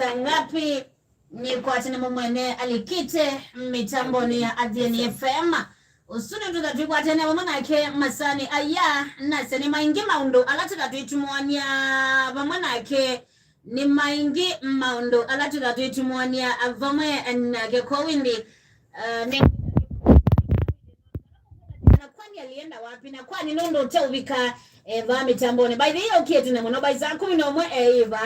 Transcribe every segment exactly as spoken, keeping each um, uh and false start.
saa ngapi? Nĩkwatene mũmwene alikĩte mĩtambonĩ ya Athiani F M. Ũsu nĩ tũtha twĩkwatene vamwe nake masaanĩ aya, nasya nĩ maingĩ maũndũ ala tũtha twĩtumũania vamwe nake. Nĩ maingĩ maũndũ ala tũtha twĩtumũania vamwe nake. Kwoou ĩndĩ, uh, nĩ na kwani alienda wapi? Na kwani nũndũ ũteũvika, eh, vaa mĩtambonĩ? By the way, ũkie tene mũno, by saa kũmi na ũmwe eĩva.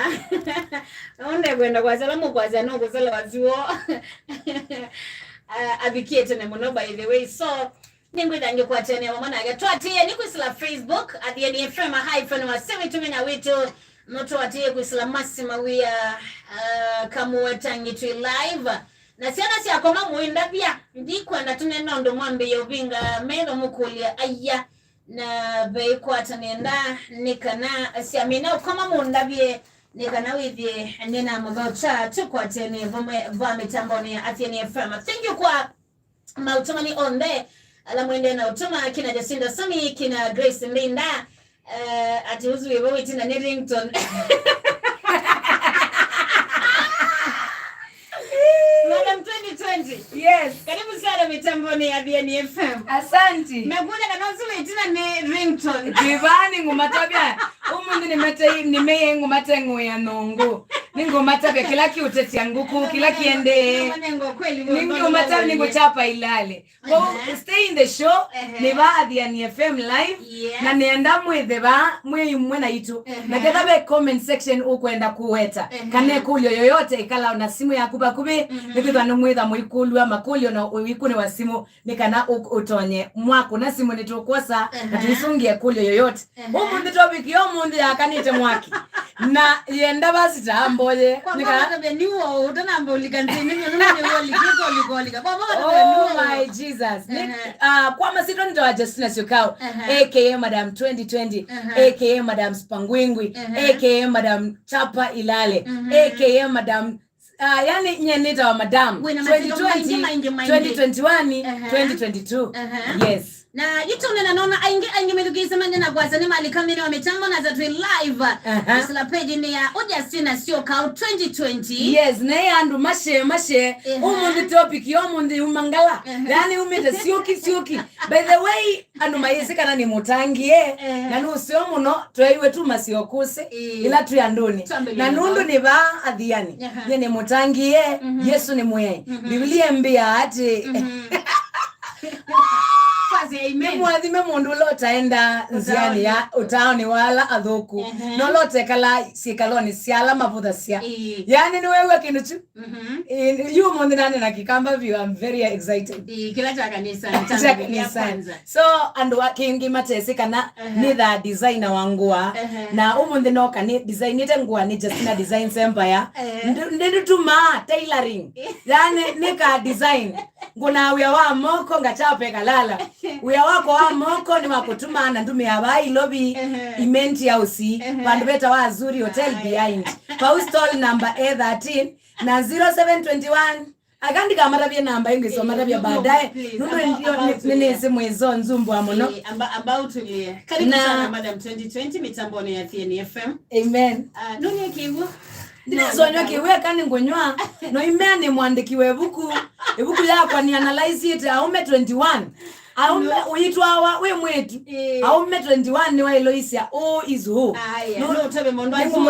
Nonde kwenda kwasya ala mũkwasya nũkũselewa syũo. Ah, avikie tene mũno, by the way. So, nĩngwĩtha ngĩkwatene vamwe nake. Twatĩĩeni kwĩsĩla Facebook, Athiani F M hyphen wa Semi Tumenya Witũ. Mũtũatĩĩe kwĩsĩla Masi Mawia, ah, Kamũetangi twĩ live. Na syana syakoma mũindavya, ndikwenda tũneena ũndũ mwambĩĩe ũvinga metho mũkũlye aya. Na vaikwata nenda nĩ kana syamina ũkoma mũndavye nĩ kana wĩthĩe nĩnamũthokya tũkwatene vamwe va mĩtambonĩ ya Athiani F M. Thank you kwa maũtũmani onthe ala mwendee na ũtũma, kina Jacinda Sami, kina Grace Mbinda, eh, ati ũsu wĩvo wĩtina nĩ ringtone. Madam twenty twenty. Yes. Karibu sana mitamboni ya Athiani F M. Asante. Mekuja kana ũsu wĩtina nĩ ringtone. Divani ngumatavya. Ũmũnthĩ nĩmete-, nĩmeye ngũmateng'ũĩa nũngũ. Nĩngũmatavya kĩla kĩũtetya ngũkũ, kĩla kĩendee. Nĩngũmatavya, nĩngũchapa ilale. Kwoou, stay in the show, nĩ va Athiani F M live, na nĩenda mwĩthe va mwĩ imwe na itũ. Na ketha ve comment section ũkwenda kũweta, kana ĩkũlyo yoyote, ĩkala na simũ yaku vakuvĩ, nĩkwĩthwa nĩmwĩtha mũikũlw'a makũlyo na ũikunĩwa simũ, nĩ kana ũ-, ũtonye mwakũna simũ nĩtũkwosa, na tũisũngĩa ĩkũlyo yoyote. Ũmũnthĩ topic ya ũmũnthĩ yakanĩte mwaki. Na yenda basi tamboye. Kwa nika- mama tabe niwo, utanamba ulika nzini, mimi ndio ulika, ulika, ulika. Kwa mama tabe niwo. Oh my Jesus. Ni, ah, kwa masito ndio wa Justina Syokao, A K A Madam twenty twenty, A K A Madam Spangwingwi, A K A Madam Chapa Ilale, A K A Madam Ah, yani, nye nĩtawa madam. Wĩna masito maingĩ, maingĩ, maingĩ. Twenty twenty-one, twenty twenty-two. Yes. Na yĩtũnena nona aingĩ, aingĩ methukĩĩsye mende na kwasya nĩ malika mĩnĩ wa mĩtambo na za twĩ live. Isla page-inĩ ya Justina Syokao twenty twenty. Yes, ne andũ mashe, mashe. Ũmũnthĩ topic ya ũmũnthĩ yuma ngala. Yani, umĩte syũki, syũki. By the way, andũ mayĩsĩ kana nĩ mũtangĩe, na nĩ ũseo mũno, tweeiwe tu maseo kũsĩ, ĩla twĩ andũnĩ. Na nũndũ nĩ vaa Athiani, nye nĩ mũtangĩe, Yesũ nĩ Mwĩai. Mbivilia ĩmbĩaa atĩ, nĩ mũathime mũndũ ũla ũtaendaa nzĩanĩ ya ũtaonĩ wa ala athũku, na ũla ũtekala syĩkalonĩ sya ala mavũthasya. Yani, nĩweew'a kĩndũ kyu? Ĩĩ, yu ũmũnthĩ nane na Kĩkamba vyũ, I'm very excited. Ĩĩ, kĩla kya kanisa, kya kanisa. So, andũ a-, kĩngĩ matesĩ kana nĩ tha designer wa ngũa. Na ũmũnthĩ noka nĩ designĩte ngũa nĩ Justina Designs Empire. Ndu-, nĩndũtumaa tailoring. Yani, nĩ ka design. Ngũnaa wĩa wa moko, ngachape kalala. Wĩa wakwa wa moko nĩ wa kũtumaa na ndumĩa vaa Ilovi, Imenti House, vandũ vetawa Azuri Hotel behind. Vau stall number A thirteen, na zero seven twenty-one. Aka ndikamatavye namba ĩngĩ, so matavya baadaye. Nũndũ ndio nĩnĩsĩ mwĩso nzumbwa mũno. Amba, amba ũtũlĩe. Karibu sana, Madam twenty twenty, mitamboni ya Athiani F M. Amen. Ah, nũnĩkĩw'o. Ndinasonywa kĩw'ũ eka nĩngũnyw'a. No imea nĩ mwandĩki wa ĩvuku. Ĩvuku yakwa nĩ analyzĩte aũme twenty-one. Aũme ũitwawa wĩ mwĩtu. Aũme twenty-one nĩwaĩloisya who is who. Aya, nũtave maũndũ asu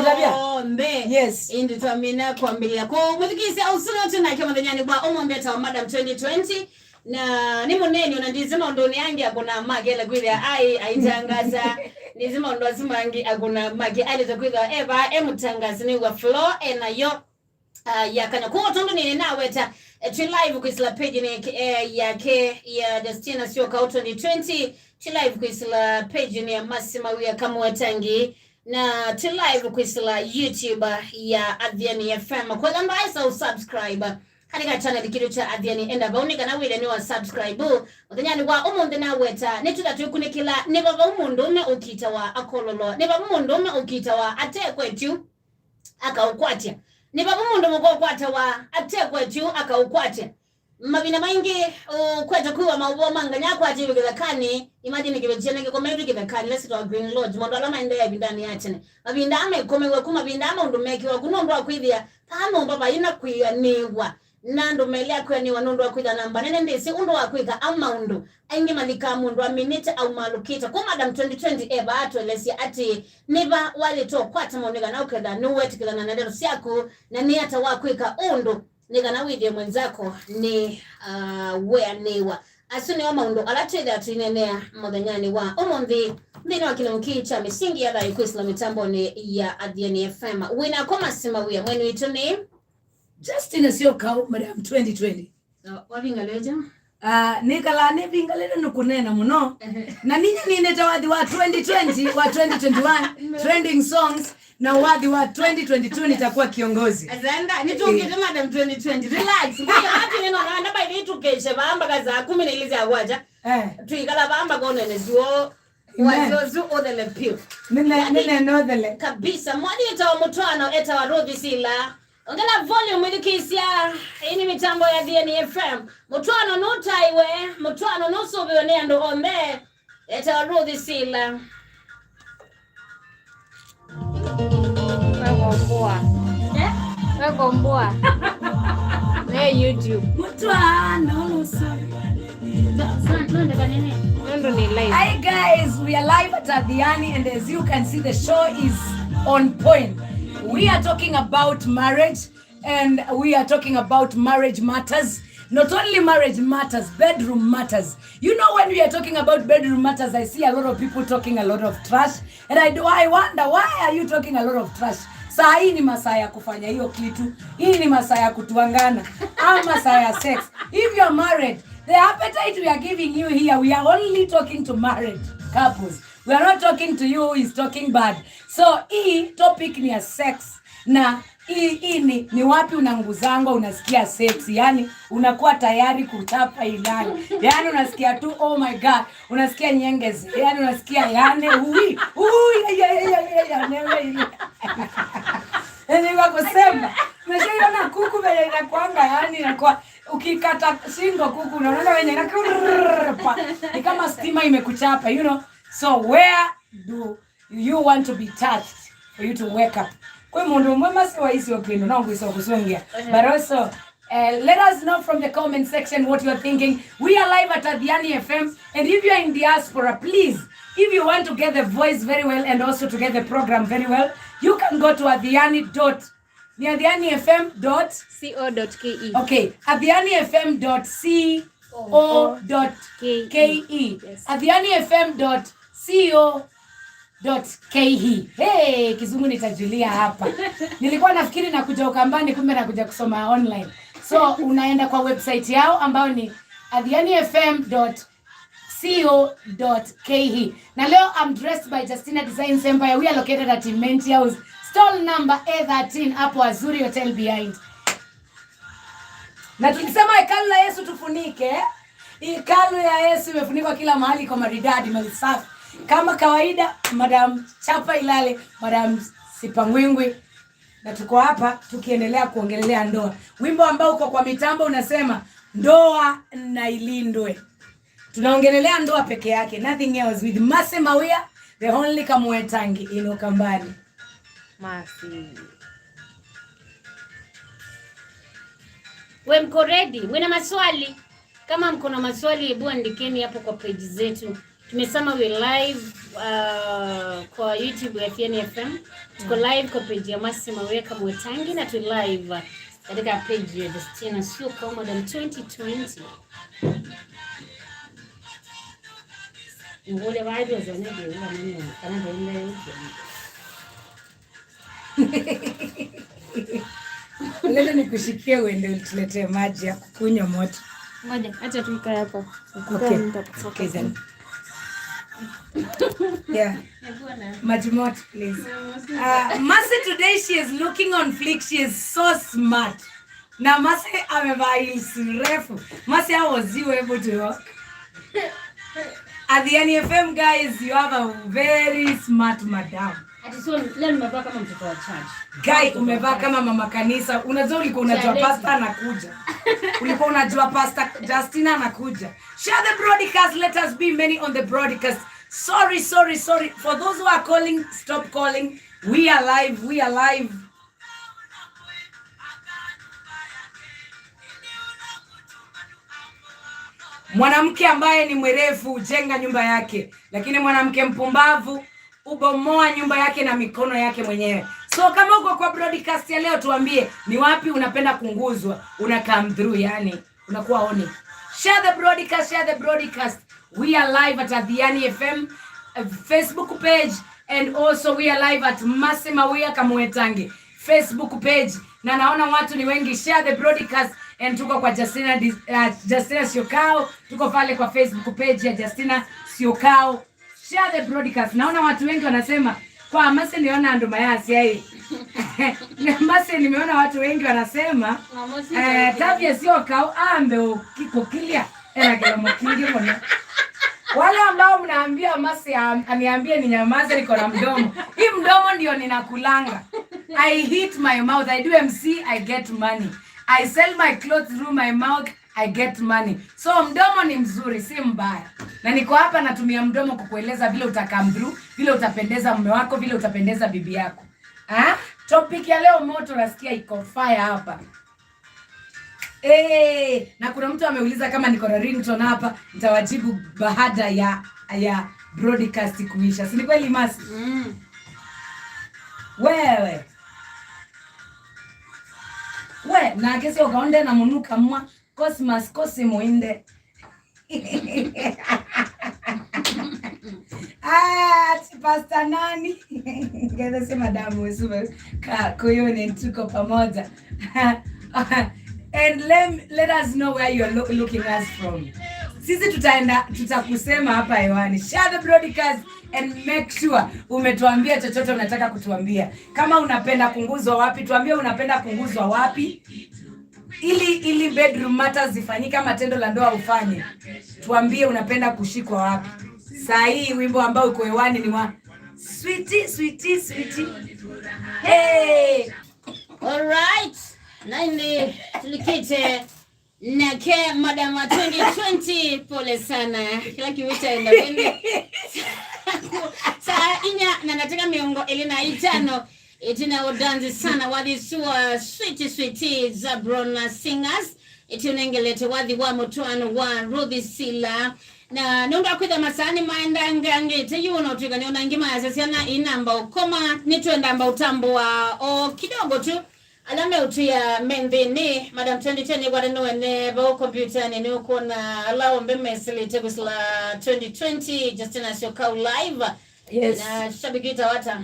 onthe. Yes. Ĩndĩ twamina kwambĩlĩla kũmũthikĩĩsya ũsu nũtũ nake mũthenyanĩ kwa ũmũnthĩ ta wa Madam twenty twenty. Na nĩ mũneeni, ona ndĩsĩ maũndũnĩ angĩ akũna make, ela kwĩthĩa ai aitangaza. Ndĩsĩ maũndũ asu mangĩ akũna make, ailĩte kwĩthĩwa e vaa e mũtangazi nĩw'a flow e nayo. Ah, ya kana. Kwoou tondũ nĩ naweta, eh, twĩ live kwĩsĩla page-inĩ, eh, yake ya Justina Syokao twenty twenty, twĩ live kwĩsĩla page-inĩ ya Masi Mawia Kamũetangi, na twĩ live kwĩsĩla YouTube ya Athiani F M. Kwetha ndwaĩsa ũsubscribe katika channel kitũ kya Athiani, enda vau nĩ kana wĩle nĩ wa subscribe. Mũthenyanĩ wa ũmũnthĩ naweta, nĩtwĩtha twĩkunĩkĩla nĩ va vau mũndũũme ũkitawa akololwa, nĩ va vau mũndũũme ũkitawa atekwe tyu akaũkwatya. Nĩ vau mũndũ mũka ũkwatawa atekwe tyu akaũkwatya. Mavinda maingĩ ũkwete kwĩwa maũvoo ma nganya akwatĩwe kĩthekanĩ. Imagine kĩveti kĩnene kĩkometwe kĩthekanĩ, let's talk Green Lodge, maũndũ ala maendeea ĩvindanĩ ya tene. Mavinda aa maikomewe ku, mavinda aa maũndũ mekiwa ku, nũndũ wa kwĩthĩa paa nyũmba vai na kwĩanĩwa. Na andũ mailea kwĩanĩwa nũndũ wa kwĩthĩa namba nene ndĩsĩ ũndũ wa kwĩka a maũndũ. Aingĩ malikaa mũndũ aminĩte aumalũkĩte. Kwa Madam twenty twenty e vaa atũelesya atĩ nĩ va waĩlĩte ũkwata maũndũ nĩ kana ũkethĩa nĩwetĩkĩlana na ndeto syaku, na nĩ ata wa kwĩka ũndũ nĩ kana wĩthĩe mwenzako nĩ, uh, weanĩwa. Asu nĩo maũndũ ala twĩthĩa tũineenea mũthenyanĩ wa ũmũnthĩ nthĩnĩ wa kĩlungu kĩĩ kya mĩsingi ya thayũ kwĩsĩla mĩtambonĩ ya Athiani F M. Wĩnakwa Masima wĩa, mwene witũ nĩ Justina Syokau, Madam twenty twenty. Uh, wavinga leja? Ah, nĩkalaa nĩvingalĩte nĩ kũneena mũno. Ehe. Na ninyie nĩnĩte wathi wa twenty twenty, wa twenty twenty-one, trending songs, na wathi wa twenty twenty-two nitakuwa kiongozi. Asanda, nĩtũkĩte Madam twenty twenty. Relax. Ndio watu neno na ndaba ili tukeshe baamba kaza kumi na ili za kwaja. Eh. Tuikala baamba konene zuo. Amen. Wazozu othele piũ. Nene, nene nothele. Kabisa. Mwathi etawa mũtwaano, etawa Ruthi Sila. Ongela volume, ĩthukĩĩsya. Ĩĩ nĩ mĩtambo ya Thieni F M. Mũtwaano nũtaĩwe, mũtwaano nũsũvĩwe nĩ andũ onthe. Etawa Ruthi Sila. Wekomboa. Eh? Wekomboa. Ne YouTube. Mũtwaano nũsũvĩwe. Nũndũ nĩ live. Hi guys, we are live at Athiani, and as you can see, the show is on point. We are talking about marriage, and we are talking about marriage matters. Not only marriage matters, bedroom matters. You know, when we are talking about bedroom matters, I see a lot of people talking a lot of trash. And I do, I wonder, why are you talking a lot of trash? Saa hii ni masaa ya kufanya hiyo kitu. Hii ni masaa ya kutuangana. Ama masaa ya sex. If you're married, the appetite we are giving you here, we are only talking to married couples. We are not talking to you who is talking bad. So, hii topic ni ya sex. Na hii, hii ni, ni wapi unanguzangwa, unasikia sex. Yani, unakuwa tayari kuchapa ilani. Yani, unasikia tu, oh my God. Unasikia nyengezi, yani unasikia yani, ui, ui, ya, ya, ya, ya, ya, newe ile. Yani kwa kusema, umeshaiona kuku vile inakuanga, yani inakuwa, ukikata shingo kuku, unaona venye inakurrrrpa. Ni kama stima imekuchapa, you know. So where do you want to be touched for you to wake up? Kwĩ mũndũ ũmwe masi wa icio kĩndũ, no ngwĩsa kũsũngĩa. But also, Uh, let us know from the comment section what you're thinking. We are live at Athiani F M, and if you are in diaspora, please, if you want to get the voice very well and also to get the program very well, you can go to Athiani dot, ni Athiani F M dot co dot ke. Okay, Athiani F M dot co dot ke. Yes. Athiani F M dot co dot ke. Hey, kizungu nitajulia hapa. Nilikuwa nafikiri nakuja Ukambani, kumbe nakuja kusoma online. So, unaenda kwa website yao ambayo ni athiani F M dot co dot ke. Na leo I'm dressed by Justina Designs Empire. We are located at Imenti House, stall number A thirteen, hapo Azuri Hotel behind. Na tulisema hekalu la Yesu tufunike. Hekalu ya Yesu imefunikwa kila mahali kwa maridadi, mali safi. Kama kawaida, Madam Chapa Ilale, Madam Sipangwingwi. Na tuko hapa tukiendelea kuongelelea ndoa. Wimbo ambao uko kwa mitambo unasema, "Ndoa na ilindwe." Tunaongelelea ndoa peke yake, nothing else, with Mercy Mawia, the only Kamwetangi in Ukambani. Mercy. We mko ready? Mwina maswali? Kama mko na maswali, hebu andikeni hapo kwa page zetu. Tumesema we live, uh, kwa YouTube ya Thiani F M. Tuko live kwa page ya Mercy Mawia Kamwetangi na tu live, uh, katika page ya Justina Syokau Madam twenty twenty. Ngule vibe za ndio, kana ndio. Leta nikushikie uende utuletee maji ya kukunywa moto. Ngoja, acha tu ikae hapo. Okay. Nitakufa. Okay, then. Yeah. Maji moto, please. Uh, Mercy today, she is looking on fleek. She is so smart. Na Mercy amevaa heels refu. Mercy, how was you able to walk? Athiani F M, guys, you have a very smart madam. Ati so, leo nimevaa kama mtoto wa church. Guy, umevaa kama mama kanisa. Unajua ulikuwa unajua pastor anakuja. Ulikuwa unajua pastor Justina anakuja. Share the broadcast. Let us be many on the broadcast. Sorry, sorry, sorry. For those who are calling, stop calling. We are live. We are live. Mwanamke ambaye ni mwerevu hujenga nyumba yake, lakini mwanamke mpumbavu hubomoa nyumba yake na mikono yake mwenyewe. So kama uko kwa broadcast ya leo, tuambie ni wapi unapenda kunguzwa, una come through, yani unakuwa on it. Share the broadcast, share the broadcast. We are live at Athiani F M, uh, Facebook page, and also we are live at Mercy Mawia Kamwetangi Facebook page. Na naona watu ni wengi. Share the broadcast, and tuko kwa Justina Dis-, uh, Justina Siokao. Tuko pale kwa Facebook page ya Justina Siokao. Share the broadcast. Naona watu wengi wanasema, "Kwa Mercy nĩona andũ mayasya ĩ." Mercy, nimeona watu wengi wanasema, eh, Tavia Siokao ambe ũki-, kũkilya ena kĩlomo kingĩ mũno. Wale ambao mnaambia Mercy am-, aniambie ninyamaze, niko na mdomo. Hii mdomo ndio ninakulanga. I hit my mouth. I do M C, I get money. I sell my clothes through my mouth. I get money. So mdomo ni mzuri, si mbaya. Na niko hapa natumia mdomo kukueleza vile uta come through, vile utapendeza mume wako, vile utapendeza bibi yako. Ha? Topic ya leo moto, nasikia iko fire hapa. Eh, na kuna mtu ameuliza kama niko na ringtone hapa, nitawajibu baada ya, ya broadcast kuisha. Si ni kweli, Mercy? Mm. Wewe. We, nake Siokao nde na mũnuka mwa. Cosmas Kosi Muinde. Ah, ati pastor nani? Ngeze si madam Wesuva. Ka, Kuyuni, tuko pamoja. And let, let us know where you're loo-, looking us from. Sisi tutaenda, tutakusema hapa hewani. Share the broadcast and make sure umetuambia chochote unataka kutuambia. Kama unapenda kunguzwa wapi, tuambie unapenda kunguzwa wapi. Ili, ili bedroom matters zifanyike ama tendo la ndoa ufanye, tuambie unapenda kushikwa wapi. Saa hii wimbo ambao uko hewani ni wa Sweetie, Sweetie, Sweetie. Hey! All right. Na ĩndĩ tũlikĩte nake madam wa twenty twenty, pole sana. Kĩla kĩu kyaenda ĩndĩ. Saa inya na ndatĩka mĩongo ĩlĩ na itano. Ĩtina wa ũdanzi sana wathi ũsu wa Sweetie Sweetie Zabrona Singers, ĩtũnengelete wathi wa mũtwaano wa Ruth Sila. Na nũndũ wa kwĩtha masaa nĩmaendangangĩte yu, no twĩka nĩona angĩ mayasya syana inamba ũkoma, nĩtwendamba ũtambũa o kidogo tu. Ala meũtwĩa me nthĩnĩ, Madam twenty ten nĩkwata nĩwene vau kompyutanĩ, nĩũkwona ala onthe mesĩlĩte kwĩsĩla twenty twenty, Justina Siokao live. Yes. Na shabiki witũ wata?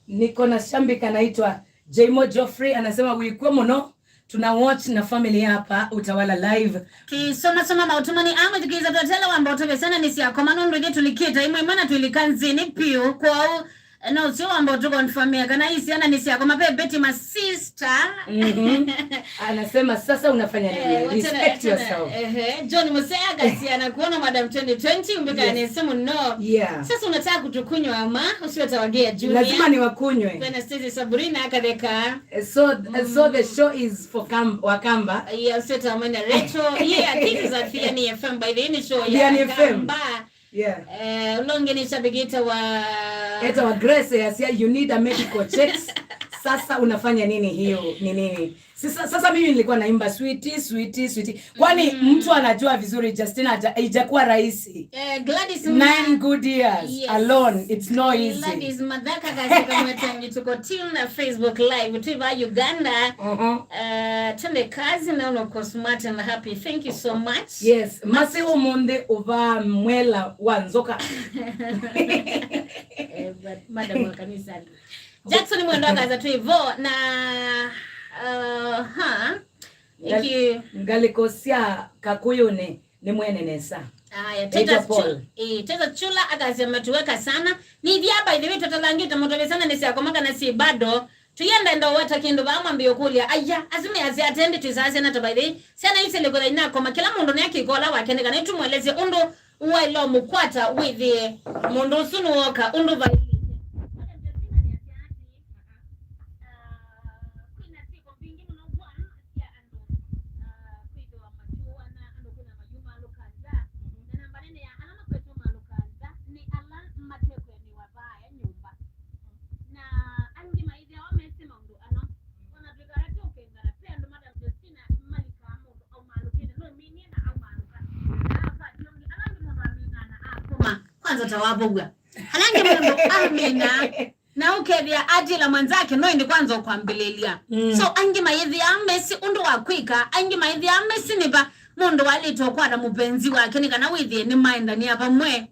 Niko na shabiki anaitwa Jmo Geoffrey, anasema, "Wĩkw'o mũno, tuna watch na family hapa Utawala Live." Kĩsomasoma maũtũmani amwe, thikĩĩsa twatela wamba ũtũvĩsana nĩ syakoma nũndũ ithyĩ tũlikĩte imwe imwe na twĩlika nzĩnĩ piũ, kwoou no ũsyo wamba ũtũkonfamĩa kana ii syana nĩ syakoma. Ve Betty Masista. Mhm. Anasema, "Sasa unafanya nini? Eh, watena, respect watena, yourself." Ehe, John Musea akasya, "Na kuona Madam twenty twenty, umbĩkaa nesa mũno." Yeah. Sasa unataka kutukunywa ama? Usiwe tawagia Junior. Lazima niwakunywe. Kwena Stacy Sabrina akatheka. Eh, so, eh, so the show is for Kam-, Wakamba. Yeah, usiwe tawagia Reto. Yeah, this is Athiani F M, by the way, ni show ya Athiani F M. Kamba. Yeah. Eh, ũla ũngĩ nĩ shabiki etawa, etawa Grace, yasya, "You need a medical checks." Sasa unafanya nini hiyo? Ni nini? Sasa, sasa mimi nilikuwa naimba, "Sweetie, sweetie, sweetie." Kwani mtu anajua vizuri Justina haja-, haijakuwa rahisi. Eh, Gladys Nine Ma-, good years, yes, alone, it's no easy. Gladys Madhaka kasika mwetangi tuko till na Facebook Live, tuiva Uganda. Uh-huh. Eh, twende kazi na uno smart and happy. Thank you so much. Yes, Mercy ũmũnthĩ ũvaa mwela wa nzoka. Eh, but madam wa kanisa. Jackson Mwendo akaza tu hivyo na, uh, ha, ngal-, iki ngalĩko sya Kakũyũnĩ nĩ mwene nesa. Aya, Peter Titus Paul. Chu-, eh, Titus Chula akasema tuweka sana. Ni vya by the way, tũtalangĩte mũtũvĩsana nĩ syakoma kana si bado. Tũyenda enda ũwata kĩndũ vaa mwambie ũkũlya, "Aya, asu measya ate ĩndĩ twĩsaa syana ta by the way?" Syana isu ilĩkũtha inakoma, kĩla mũndũ nĩakĩkola wake nĩ kana ĩtũmwelesye ũndũ waĩle ũmũkwata wĩthĩe mũndũ ũsu nĩwoka ũndũ vaĩlĩte. ta wavow'a. Ala angĩ mũndũ amina, na ũkethĩa atĩla mwenzake no ĩndĩ kwanza ũkwambĩlĩlya. Mm. So, angĩ mayĩthĩaa mesi ũndũ wa kwĩka, angĩ mayĩthĩaa mesi nĩ va mũndũ walĩte ũkwata mũpenzi wake nĩ kana wĩthĩe nĩmaendanĩa vamwe.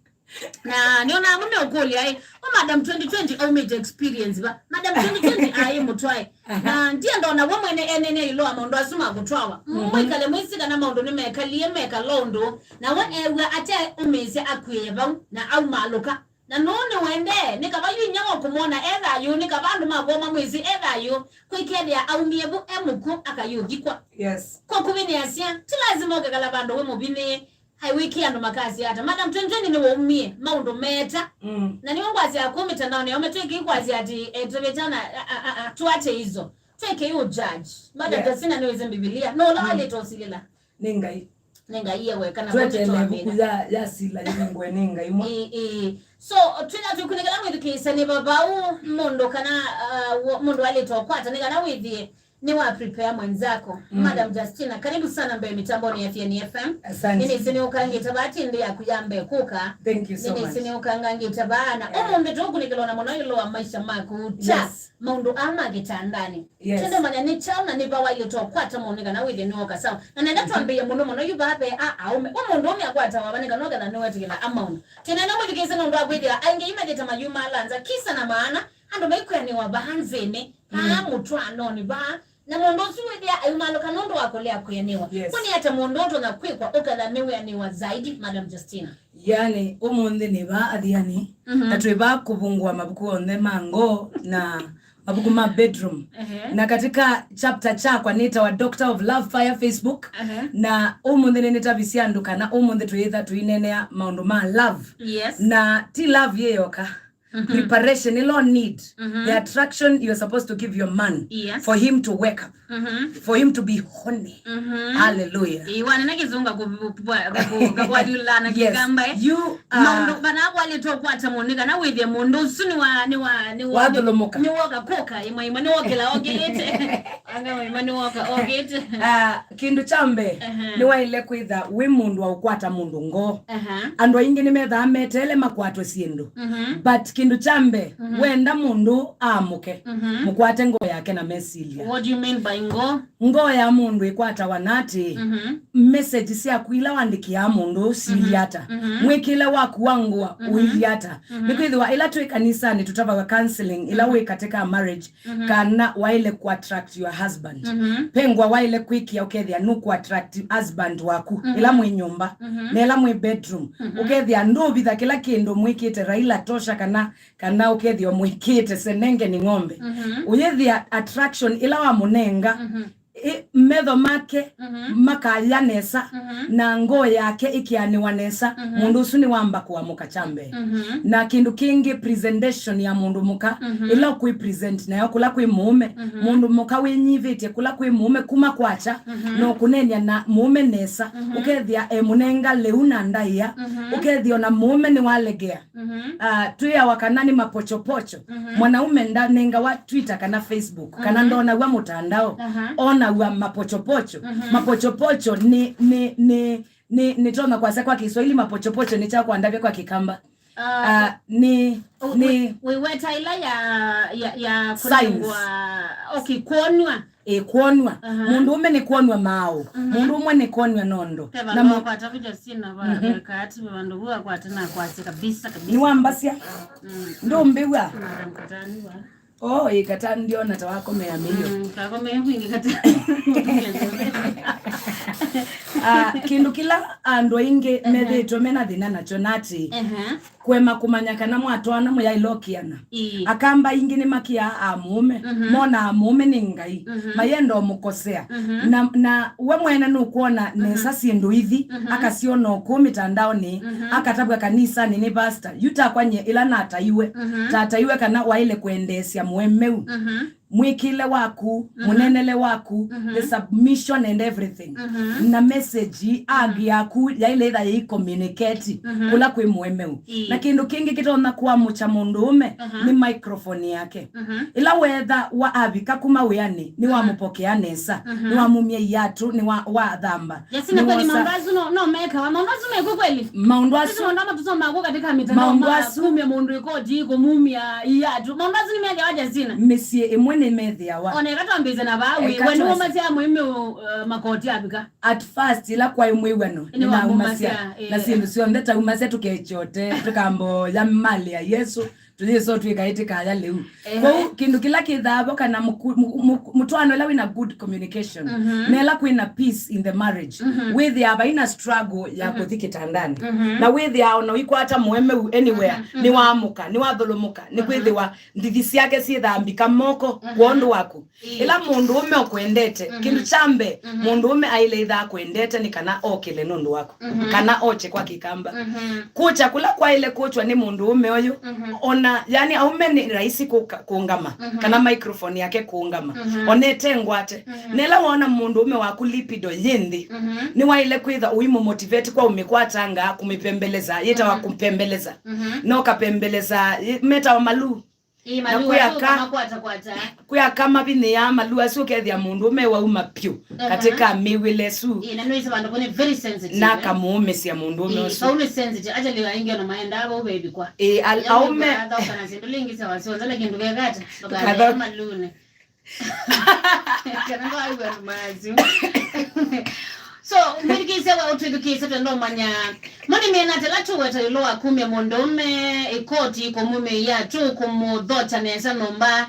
Na nĩona amwe meũkũlya ĩ, o Madam twenty twenty aumĩte experience va? Madam twenty twenty aĩ mũtwae. Aha. Na ndienda ona we mwene enene ĩlo wa maũndũ asu ma kũtwawa. Mhm. Mwĩkale mwĩsĩ kana maũndũ nĩmekalie mekala ũndũ, na we ew'a ate ũmĩĩsya akwĩe vau, na aumaalũka. Na nũũ nĩwendee, nĩ kava yu inya wa kũmwona e thayũ, nĩ kava andũ makw'o mamwĩsĩ e thayũ, kwĩkethĩa aumie vu e mũkw'ũ akayũthikwa. Yes. Kwa kũvĩ nĩasya, ti lazima ũkekala vandũ wĩ mũvinĩĩ. Hai wĩkĩ andũ makasya ata? Madam twenty twenty nĩwaumie, maũndũ meeta. Mm. Na nĩwe ngwasya kũu mĩtandaonĩ yao, metwĩkĩi kwasya atĩ, eh, tũvĩtana, a, a, a, a, tuache hizo. Twĩkĩi ũ judge. Madam, yeah, Justina nĩwĩsĩ Mbivilia. No ũla, mm, walĩte ũsilĩla. Nĩ Ngai. Nĩ Ngai ye weka na tweteele ĩvuku ya, ya sila yĩvingwe nĩ Ngai mwa. Ĩĩ, ĩĩ. So, twĩna twĩkunĩkĩla mwĩthukĩĩsya nĩ vavau mũndũ kana, uh, wo-, mũndũ walĩte ũkwata, nĩ kana wĩthĩe nĩ wa prepare mwenzako. Mm. Madam Justina, karibu sana mbee mitamboni ya Fiani F M. Asante. Nĩnĩsĩ nĩ ũkangĩte vaa tindi yaku ya mbee kũka. Thank you so much. Nĩnĩsĩ nĩ ũkangangĩte vaa na, yeah, ũmũnthĩ tũkunĩkĩlwa na mũno ĩũlũ wa maisha maku. Ta, yes, maũndũ aa ma kĩtandanĩ. Yes. Twende manya nĩ kyaũ na nĩ va wailĩte ũkwata mũndũ nĩ kana wĩthĩe nĩwoka sawa. Na nenda, mhm, twambĩĩe mũno mũno yu vaa ve a aũme. We mũndũ ũme akwatawa va nĩ kana ũketha nĩwetĩkĩla a maũndũ. Twĩnenda mwĩthukĩĩsya nũndũ wa kwĩthĩa aingĩ yu methĩte mayumaala nza kisa na maana. Andũ maikwĩanĩwa vaa nzĩnĩ, vaa, mm, mũtwaanonĩ vaa, na mũndũ ũsu wĩthĩa ayumalũka nũndũ wa kũlea kwĩanĩwa. Yes. Kwani ata mũndũ ũtonya kwĩkwa ũketha nĩwĩanĩwa zaidi, Madam Justina? Yani, ũmũnthĩ nĩ vaa Athiani, mhm, na twĩ vaa kũvungũa mavuku onthe ma ngoo na mavuku ma bedroom. Ehe. Na katika chapter kyakwa nĩtawa Doctor of Love Fire Facebook. Ehe. Na ũmũnthĩ nĩnĩtavisye andũ kana ũmũnthĩ twĩĩtha tũineenea maũndũ ma love. Yes. Na ti love yĩ yoka. Mhm. Preparation, ĩla need. Mhm. The attraction you're supposed to give your man, yes, for him to wake up, mhm, for him to be horny. Mhm. Hallelujah. Ĩĩ, wanena kĩzunga kũvwaliũla na, yes, kĩkamba, eh. You are maũndũ kana kwalĩtwe kwata mũndũ, kana wĩthĩa mũndũ ũsu nĩ wa, nĩ wa, nĩ wa, wathũlũmũka. Nĩ woka kũka, ĩmwe, ĩmwe nĩ wokĩla okĩlĩte. Anga ĩmwe nĩ woka okĩte. Ah, kĩndũ kya mbee, aha, nĩwaĩle kwĩtha wĩ mũndũ wa ũkwata mũndũ ngoo. Aha. Andũ aingĩ nĩmethaa meteele makwatwe syĩndũ. Mhm. But kĩndũ kya mbee, mhm, wenda mũndũ aamũke, mhm, mũkwate ngoo yake na mesilya. What do you mean by ngoo? Ngoo ya mũndũ ĩkwatawa na atĩ, mhm, message syaku ila wandĩkĩaa mũndũ ũũ siilye, mhm, ata? Mhm. Mwĩkĩle waku wa ngũa, mhm, ũilye ata? Mhm. Nĩkwĩthĩwa ĩla twĩ kanisanĩ tũtavawa counseling, ĩla, mhm, wĩ katĩ ka marriage, mhm, kana waĩle kũ attract your husband. Mhm. Pengwa waĩle kwĩkĩa ũkethĩa nũkũ attract husband waku, mhm, ĩla mwĩ nyũmba, mhm, na ĩla mwĩ bedroom. Mhm. Ũkethĩa ndũvitha kĩla kĩndũ mwĩkĩte Raila tosha kana, kana ũkethĩa mwĩkĩte senenge ni ng'ombe. Mhm. Ũyĩthĩa attraction ĩla wamũnenga, mhm, ĩ, metho make, mhm, makaya nesa, mhm, na ngoo yake ĩkeanĩwa nesa, mhm, mũndũ ũsu nĩwamba kũamũka kya mbee. Mhm. Na kĩndũ kĩngĩ, presentation ya mũndũ mũka, mhm, ĩla ũkwĩ present nayo kũla kwĩ mũũme, mhm, mũndũ mũka wĩnyivĩtye kũla kwĩ mũũme kuma kwakya, mhm, na ũkũneenea na mũũme nesa, mhm, ũkethĩa emũnenga lĩu na ndaĩa, mhm, ũkethĩa ona mũũme nĩwalegea. Mhm. Ah, twĩawa kana nĩ mapochopocho. Mhm. Mwanaume ndanengawa Twitter kana Facebook, kana, mhm, ndonaw'a mũtandao. Aha. Onaw'a mapochopocho. Mhm. Mapochopocho nĩ, nĩ, nĩ, nĩ, nĩtonya kwasya kwa Kiswahili, mapochopocho nĩ kyaũ kwandavya kwa Kĩkamba? Ah, ah, nĩ, ũ-, nĩ wĩ-, wĩweta ĩla ya, ya, ya signs. Kũnengwa, okay, kwonw'a. Ĩ, kwonw'a. Aha. Mũndũ ũme nĩ kwonw'a maaũ. Mhm. Mũndũ ũmwe nĩ kwonw'a nondo. Ve na vandũ mu- wakwata vu Justina va, mhm, veka ati ve vandũ vu wakwata na kwasya kabisa, kabisa. Nĩwambasya. Mm. Ndũmbĩw'a. Madam Katani wa. Oh, ĩ, kata ndiona ta wakomea mĩio. Mm, kakomea kwingĩ kata. Ah, kĩndũ kĩla andũ aingĩ, mhm, methĩĩtwe mena thĩna nakyo nĩ atĩ, mhm, kũema kũmanya kana mwatwaana mũyaĩle ũkĩana. Ĩĩ. Akamba aingĩ nĩmakĩaa amũũme, mhm, monaa amũũme nĩ ngai, mhm, mayenda ũmũkosea. Mhm. Na, na we mwene nũkwona, mhm, nesa syĩndũ ithi, mhm, akasyona o kũu mĩtandaonĩ, mhm, akatavw'a kanisanĩ nĩ pastor. Yu takwa nyie ĩla nataiwe, mhm, tataiwe kana waĩle kwendeesya mũemeu. Mhm. mwĩkĩle waku, mũnenele waku, the submission and everything. Na message agi yaku yaĩle ĩtha yĩi communicate kũla kwĩ mũemeu. Ĩĩ. Na kĩndũ kĩngĩ kĩtonya kũamũkya mũndũũme nĩ microphone yake. Ĩla weetha wa avika kuma wĩanĩ, nĩwamũpokea nesa, nĩwamumya iatũ, nĩwa-, wathamba, Jasina, kweli nĩwosa- maũndũ asu no, no mekawa? Maũndũ asu mekw'o kweli? Maũndũ asu- Sisi maũndũ ama tũsomaa kũ katika mitandao maũndũ ma asu- kumya mũndũ ĩkoti, kumumya iatũ. Maũndũ asu nĩmethĩawa, Jasina? Mĩsyĩ ĩmwe nĩmethĩawa. Ona eka twambĩĩsye na vaa wĩ, eka we twasi- nĩwaumasya mũĩmeu, uh, makoti avika? At first, ĩla kwaĩ mwĩw'ano, nĩnaumasya, nĩwaumasya, eh, na syĩndũ syonthe taumasya tũkekyote, tũkamboya malĩ ya Yesũ, tũyĩso twĩka ĩtĩkaya lĩu. Ehe. Kwoou, kĩndũ kĩla kĩthaa vo kana mũku-, mu-, mu-, mũtwaano ĩla wĩna good communication, na ĩla kwĩna peace in the marriage, wĩthĩaa vaina struggle ya kũthi kĩtandanĩ. Na wĩthĩaa ona ũikwata mũemeu anywhere, nĩwaamũka, nĩwathũlũmũka, nĩkwĩthĩwa ndithi syake syĩthaa mbika moko kwondũ waku. Ĩĩ. Ĩla mũndũũme ũkwendete, kĩndũ kya mbee, mũndũũme aĩle ĩthaa akwendete nĩ kana okĩle nũndũ waku, kana okye kwa kĩkamba. Kũkya kũla kwaĩle kũkywa nĩ mũndũũme ũyũ, ona, yani, aũme nĩ rahisi kũka-, kũũngama, kana microphone yake kũũngama, ona ĩte ngwate. Na ĩla woona mũndũũme waku libido yĩ nthĩ, nĩwaĩle kwĩtha ũimũmotivate kwa ũmĩkwatangaa, kũmĩpembeleza, yĩtawa kũpembeleza. No kapembeleza, yĩ-, metawa maluu. Ĩĩ, na maluu kwĩ asu aka-, ũkamakwatakwata. Kwĩ aka mavinyĩaa maluu asu ũkethĩa mũndũũme wauma pyũ katika mĩw'ĩle ĩsu. Ĩĩ, na nĩwĩsĩ vandũ vau nĩ very sensitive, na eh? Akamũũmĩsya mũndũũme ũsu. Ĩĩ, vau nĩ sensitive. Actually, aingĩ ona maendaa vau vevikwa. Ĩĩ, al-, aũme. Athaũka na syĩndũ lingĩ sya wasyonthe na kĩndũ kekata. Ndũkathee malũnĩ. Kana ndwaiw'a andũ maasu. So, mwĩthukĩĩsya we ũtwĩthukĩĩsya twenda ũmanya, moni mĩena ata ĩla tũweta ĩũlũ wa kumya mũndũũme ĩkoti, kũmumĩĩa tu, kũmũthokya nesa nyũmba.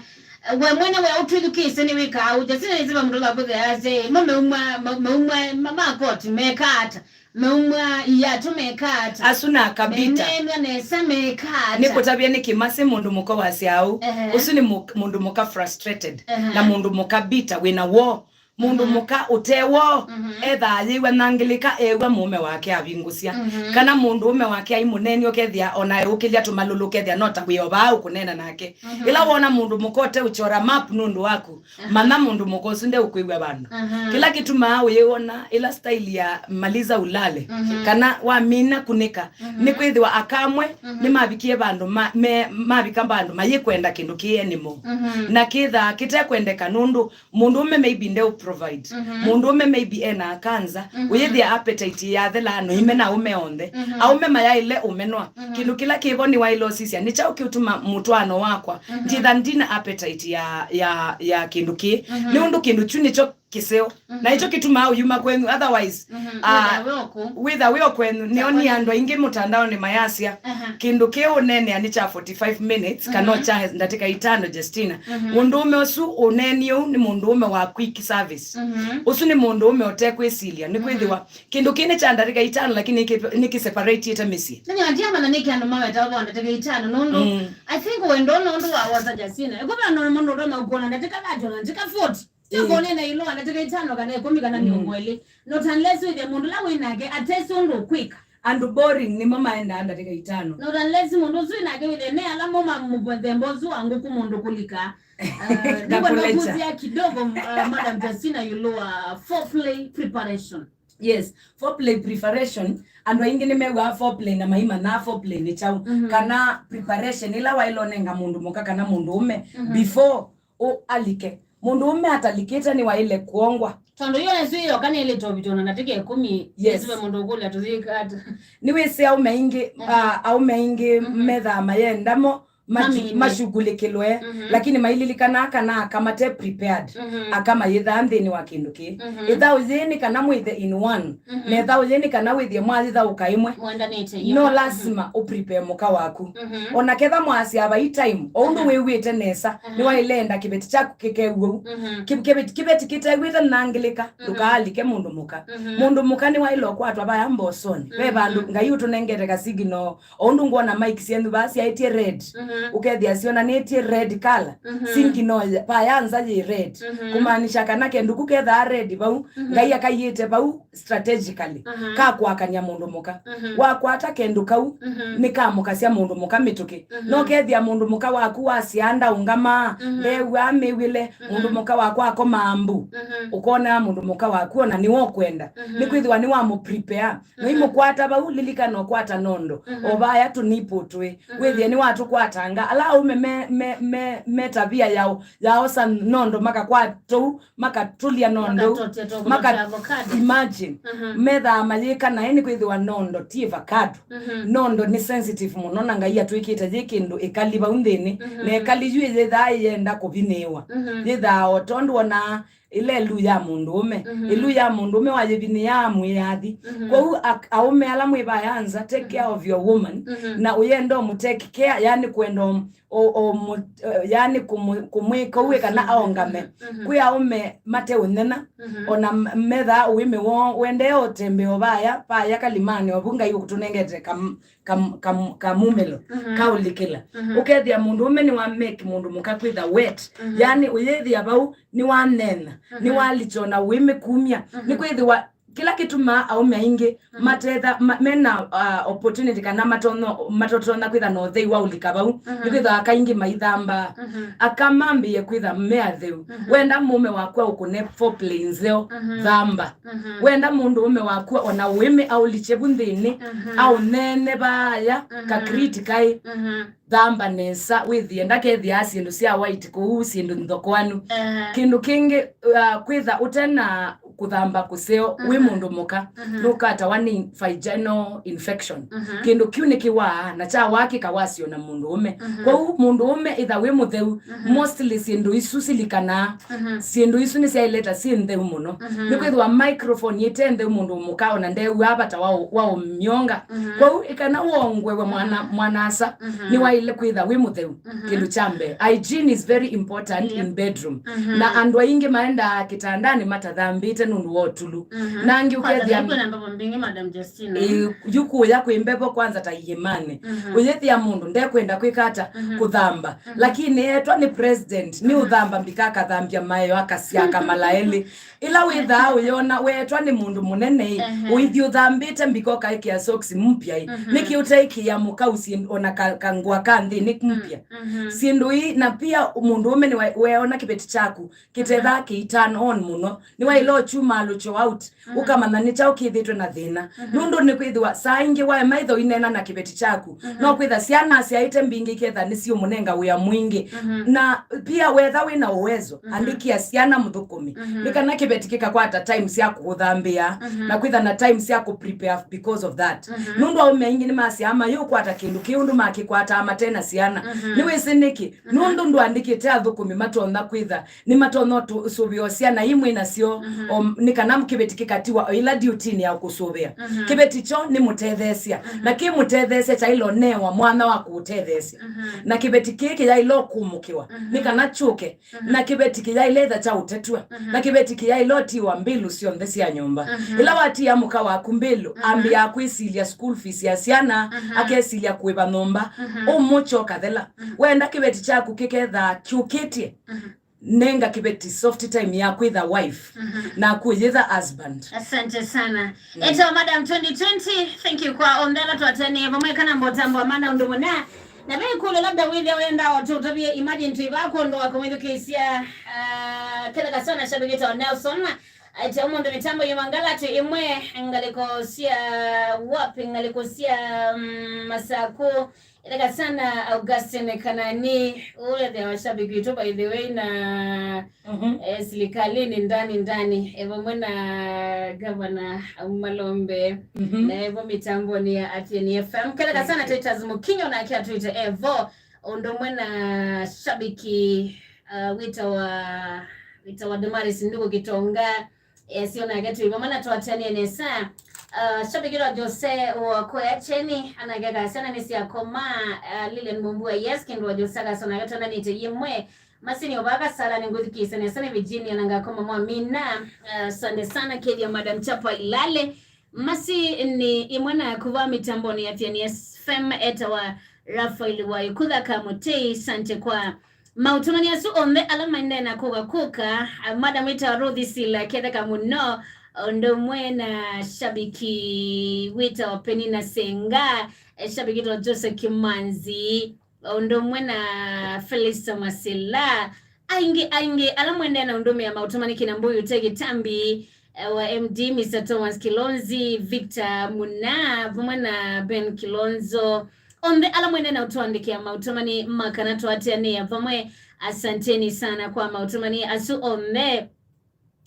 We mwene we ũtwĩthukĩĩsya nĩwĩkaa ũu? Jasina nĩsĩ va mũndũ ũla kwĩthĩa asya, "Ĩ, mo meumwa, ma-, meumwa ma, ma koti mekaa ata? Meumwa iatũ mekaa ata? Asu na akabita." Meneenw'a nesa mekaa ata? Nĩkũtavya nĩ kĩmasĩ mũndũ mũka wasya ũu. Ehe. Ũsu nĩ mũ-, mũndũ mũka frustrated. Ehe. Na mũndũ mũka bitter, wĩna woo. Mũndũ mũka ũte woo, ethaa ayĩw'a nangĩlĩka eew'a mũũme wake avingũsya. Kana mũndũũme wake aimũneeni ũkethĩa ona eũkĩlya tũmalũlũ ũkethĩa no ta wĩ o vaa ũkũneena nake. Ĩla woona mũndũ mũka ũte ũkyora map nũndũ waku, manya mũndũ mũka ũsu ndeũkwĩw'a vandũ. Kĩla kĩtumaa ũyĩwona ĩla style ya maliza ulale, kana wamina kunĩka, nĩ kwĩthĩwa aka amwe nĩmavikie vandũ ma-, me-, mavika vandũ mayĩkwenda kĩndũ kĩ anymore. Na kĩthaa kĩtekwendeka nũndũ mũndũũme maybe ndeũ provide. Mũndũũme maybe ena kanza, ũyĩthĩa appetite yathela no ime na aũme onthe. Aũme mayaĩle ũmenwa. Kĩndũ kĩla kĩvo nĩwaĩle ũsisya, nĩ kyaũ kĩũtuma mũtwaano wakwa nditha ndina appetite ya, ya, ya kĩndũ kĩĩ? Nĩ ũndũ kĩndũ kyu nĩkyo kĩseo. Na nĩkyo kĩtumaa ũyuma kwenyu. Otherwise, ah, wĩtha wĩ o kwenyu. Nĩonie andũ aingĩ mũtandaonĩ mayasya, kĩndũ kĩĩ ũneenea nĩ kya forty-five minutes, kana kya ndatĩka itano, Justina. Mũndũũme ũsu ũneenie ũu nĩ mũndũũme wa quick service. Ũsu nĩ mũndũũme ũtekwĩsilya, nĩkwĩthĩwa kĩndũ kĩĩ nĩ kya ndatĩka itano, lakini nĩkĩ-, nĩkĩseparatiĩte mĩsyĩ. Nĩnyo ndiamanya nĩkĩ andũ mawetawa kwa ndatĩka itano, nũndũ I think wendo nũndũ wa wosa Jasina. Ĩkũvea nũndũ mũndũ ũtonya ũkũna ndatĩka thirty na ndatĩka forty. Sio kũnena ĩũlũ wa ndatĩka itano kana ĩkũmi kana mĩongo ĩlĩ. Not unless wĩthĩa mũndũ ũla wĩ nake atesĩ ũndũ ũkwĩka. Andũ boring nĩmo maendaa ndatĩka itano. Not unless mũndũ ũsu wĩ nake wĩthĩa ne ala mo ma mũthemba ũsu wa ngũkũ mũndũ kũlika. Uh, nĩkwenda kũkũlĩkya kidogo, uh, Madam Justina, ĩũlũ wa foreplay preparation. Yes, foreplay preparation. Andũ aingĩ nĩmew'aa foreplay na maimanyaa foreplay nĩ kyaũ. Kana preparation ĩla waĩle ũnenga mũndũ mũka kana mũndũ ũme before ũ-, alike. Mũndũ ũme atalikĩte nĩwaĩle kũongwa. Tondũ yo nĩsu ĩyoka nĩlĩ tovito na ndatĩka ĩkũmi. Yes. Nĩsu ve mũndũ ũkũlya tũyĩka ata. Nĩwĩsĩ aũme aingĩ, ah, aũme aingĩ methaa mayenda mo matu-, mashughulĩkĩlwe, lakini maililikanaa kana aka mate prepared, aka mayĩthaa nthĩnĩ wa kĩndũ kĩĩ. Ĩthaũ yĩĩ nĩ kana mwĩthe in one. Na ĩthaũ yĩĩ nĩ kana wĩthĩe mwayĩthaũka ĩmwe. Mwendanĩte. No lasima ũprepare mũka waku. Ona ketha mwasya vai time, o ũndũ wĩw'ĩte nesa, nĩwaĩle enda kĩveti kyaku kĩkew'e ũu. Kĩ-, kĩveti, kĩveti kĩtew'ĩte nangĩlĩka, ndũkaalike mũndũ mũka. Mũndũ mũka nĩwaĩle ũkwatwa vaya mbosonĩ. Ve vandũ Ngai ũtũnengete ka signal, o ũndũ ngwona mic syenyu vaa syaĩtye red. ũkethĩa syonanĩtye red color, Mhm. singi no ya- pa ya nza yĩ red. Mhm. Kũmaanisha kana kĩndũ ku kethaa red vau, Mhm. Ngai akaiĩte vau strategically, Mhm. ka kwakany'a mũndũ mũka. Mhm. Wakwata kĩndũ kau, Mhm. nĩkamũkasya mũndũ mũka mĩtũkĩ. Mhm. No kethĩa mũndũ mũka waku wasyaa ndaũngamaa, Mhm. ndew'aa mĩw'ĩle, Mhm. mũndũ mũka wakwa akomaa mbu, Mhm. ũkonaa mũndũ mũka waku ona nĩwe ũkwenda. Mhm. Nĩkwĩthĩwa nĩwamũprepare. Mhm. Noimũkwata vau, lilikana ũkwata nondo. Mhm. O vaya tũnipo twĩ. Mhm. Wĩthĩe nĩwatũkwatanga. Ala aũme me, me, me, me tavia yao, yaosa nondo makakwata ũu, makatũlya nondo ũu, Makatotya tũkũma maka-, twa avocado. Imagine. Mhm. Methaa mayĩka naĩ nĩkwĩthĩwa nondo ti avocado. Mhm. Nondo nĩ sensitive mũno, na Ngai atwĩkĩte yĩ kĩndũ ĩkali vau nthĩnĩ. Mhm. Na ĩkali yu yĩthaa yĩenda kũvinĩĩwa. Mhm. Yĩthaa o tondũ ona ĩla ĩlu ya mũndũũme. Mhm. Ĩlu ya mũndũũme wayĩvinĩaa mwĩathi. Mhm. Kwoou ak-, aũme ala mwĩ vaya nza, take care of your woman, Mhm. na ũyenda ũmũ take care, yani kwenda ũm-, o, o, mũ-, eh, yani kũmũ-, kũmwĩka ũw'e kana aongame. Mhm. Kwĩ aũme mate ũnena, Mhm. ona m-, methaa ũĩmĩ woo, wendee ũtembea o vaya, vaya kalimani, ovu Ngai ũkũtũnengete kam-, kam-, kam-, kamumĩlo, Mhm. kaũlikĩla. Mhm. Ũkethĩa mũndũũme nĩwa make mũndũ mũka kwĩtha wet. Mhm. Yani ũyĩthĩa vau nĩwanena, Mhm. nĩwalikyona ũĩmĩ kumya. Mhm. Nĩkwĩthĩwa kĩla kĩtumaa aũme aingĩ Mhm. matetha, ma-, mena, uh, opportunity kana matono-, matotonya kwĩtha na ũthei wa ũlika vau, Mhm. nĩkwĩthĩwa aka aingĩ maithambaa. Mhm. Aka mambĩĩe kwĩtha me atheu. Mhm. Wenda mũũme waku aũkũne foreplay nzeo, Mhm. thamba. Mhm. Wenda mũndũũme waku ona ũĩmĩ aũlikye vu nthĩnĩ, Mhm. aũneene vaaya, Mhm. ka grit kaĩ, Mhm. thamba nesa, wĩthĩe ndakethĩaa syĩndũ sya white kũu, syĩndũ nthokoanu. Eh. Kĩndũ kĩngĩ, uh, kwĩtha ũte na kũthamba kũseo wĩ Mhm. mũndũ mũka, Mhm. nũkatawa nĩ vaginal infection. Mhm. Kĩndũ kĩu nĩkĩwaa, na kyawaa kĩkawasyo na mũndũũme. Mhm. Kwoou mũndũũme ĩtha wĩ mũtheu, Mhm. mostly syĩndũ isu silikanaa. Mhm. Syĩndũ isu nĩsyaĩleta syĩ ntheu mũno. Mhm. Nĩkwĩthĩwa microphone ĩte ntheu mũndũ mũka ona ndew'aa vata wa ũ-, wa ũmyonga. Mhm. Kwoou ĩkana wongwewe mwana, Mhm. mwana-asa, Mhm. nĩwaĩle kwĩtha wĩ mũtheu. Mhm. Kĩndũ kya mbee, hygiene is very important Yep. in bedroom. Mhm. Na andũ aingĩ maendaa kĩtandanĩ matathambĩte nũndũ wa ũtulu. Mhm. Na angĩ Kwanza ũkethĩa nĩkwĩna mbevo mbingĩ, Madam Justina. Ĩ, yu kũya kwĩ mbevo kwanza ta iĩmanĩ. Mhm. Ũyĩthĩa mũndũ ndekwenda kwĩka ata Mhm. kũthamba. Mhm. Lakini etwa nĩ president, nĩ Mhm. ũthamba mbika akathambia maeo akasya akamala elĩ. Ĩla wĩthaa ũyona weetwa nĩ mũndũ mũnene-ĩ, Ehe. ũithi ũthambĩte mbika ũkaĩkĩa socks mpya-ĩ, Mhm. nĩkĩ ũteĩkĩĩa mũka ũsi ona ka, kangũa ka nthĩnĩ mpya? Mhm. Syĩndũ ii, na pia mũndũũme nĩweona kĩveti kyaku kĩtethaa kĩ turn on mũno, nĩwaĩle ũkyumaalũkyo out, Mhm. ũkamanya nĩ kyaũ kĩthĩtwe na thĩna. Mhm. Nũndũ nĩkwĩthĩwa saa ingĩ waema ĩtha ũineena na kĩveti kyaku, Mhm. no kwĩtha syana asyaĩte mbingĩ iketha nĩsiũmũnenga wĩa mwingĩ. Mhm. Na pia wetha wĩ na ũwezo, Mhm. andĩkĩa syana mũthũkũmi. Mhm. Nĩ kana kĩveti kĩkakwata time sya kũthambĩa, Mhm. na kwĩtha na time sya kũprepare because of that. Mhm. Nũndũ aũme aingĩ nĩmasyaa mayũkwata kĩndũ kĩu ũndũ makĩkwataa mate na syana. Mhm. Nĩwĩsĩ nĩkĩ? Mhm. Nũndũ ndũandĩkĩte athũkũmi matonya kwĩtha nĩmatonya ũsũvĩo syana imwe nasyo, Mhm. o, nĩ kana kĩveti kĩkatiwa o ĩla duty-inĩ ya kũsũvĩa. Mhm. Kĩveti kyo nĩ mũtetheesya. Mhm. Na kĩ mũtetheesya kyaĩle ũnewa mwana wa kũũtetheesya. Mhm. Na kĩveti kĩĩ kĩyaĩle ũkumũkĩwa, Mhm. nĩ kana kyũke. Mhm. Na kĩveti kĩyaĩle ĩtha kya ũtetw'a. Mhm. Na kĩveti kĩyaĩle ũtiwa mbĩlũ syonthe sya nyũmba. Mhm. Ĩla watia mũka waku mbĩlũ, Mhm. ambĩaa kwĩsilya school fees ya syana, Mhm. akesilya kũĩva nyũmba, Mhm. ũmũkya ũkathela. Mhm. Wenda kĩveti kyaku kĩkethaa kyũkĩtye, Mhm. nenga kĩveti soft time ya kwĩtha wife, Mhm. na kwĩyĩtha husband. Asante sana. Mm. Eto Madam twenty twenty, thank you kwa onthe ala twatanie vamwe kana mbotambo amana ũndũ mũna. Na ve ĩkũlyo labda wĩthĩa wenda o tũtavye, imagine twĩ vaa kwondũ wa kũmwĩthukĩĩsya, ah, ketheka sana shabiki ta Nelson. Aite ũmũnthĩ mĩtambo yĩ Mangalati ĩmwe ngalĩko sya wapi, ngalĩko sya, mm, Masaku. Ĩtheka sana Augustine Kanani, ũyethĩa washabiki witũ by the way, na Mhm. eh, silikalini ndani ndani, e vamwe na Gavana Malombe, Mhm. na evo mitamboni ya Athiani F M. Ketheka sana Titus Mukinyo nake atwĩte evo, ũndũ ũmwe na shabiki, uh, wĩtawa, wĩtawa Damaris Ndugu Kitonga, esio nake twĩ vamwe na twatanie nesa. Uh, shabiki wa Jose wa Koya Cheni, anake kasana nĩ sya koma, uh, Lilian Mumbua, yes, Kindwa Jose akasona nake twandanĩte yĩmwe. Masini ovaka sala nĩ ngũthikĩĩsya nesa nĩ Virginia na ngakoma mwamina. Uh, asante sana kethia Madam Chapa Ilale. Masi nĩ ĩmwe na kuva mitamboni ya Athiani F M etawa Rafael Waikutha Kamutei, sante kwa maũtũmani asu onthe ala maendee na kũka kũka. Ah, madam wĩtawa Ruthi Sila, ketheka mũno, ũndũ ũmwe na shabiki wĩtawa Penina Senga, eh, shabiki wĩtawa Joseph Kimanzi, ũndũ ũmwe na Felista Masila. Aingĩ, aingĩ ala mwendee na ũndũmĩa maũtũmani kina Mbuyu Tegi Tambi, eh, wa M D, Mister Thomas Kilonzi, Victor Muna, vamwe na Ben Kilonzo. Onthe ala mwendee na ũtũandĩkĩa maũtũmani ma kana twateanĩa vamwe, asanteni sana kwa maũtũmani asu onthe.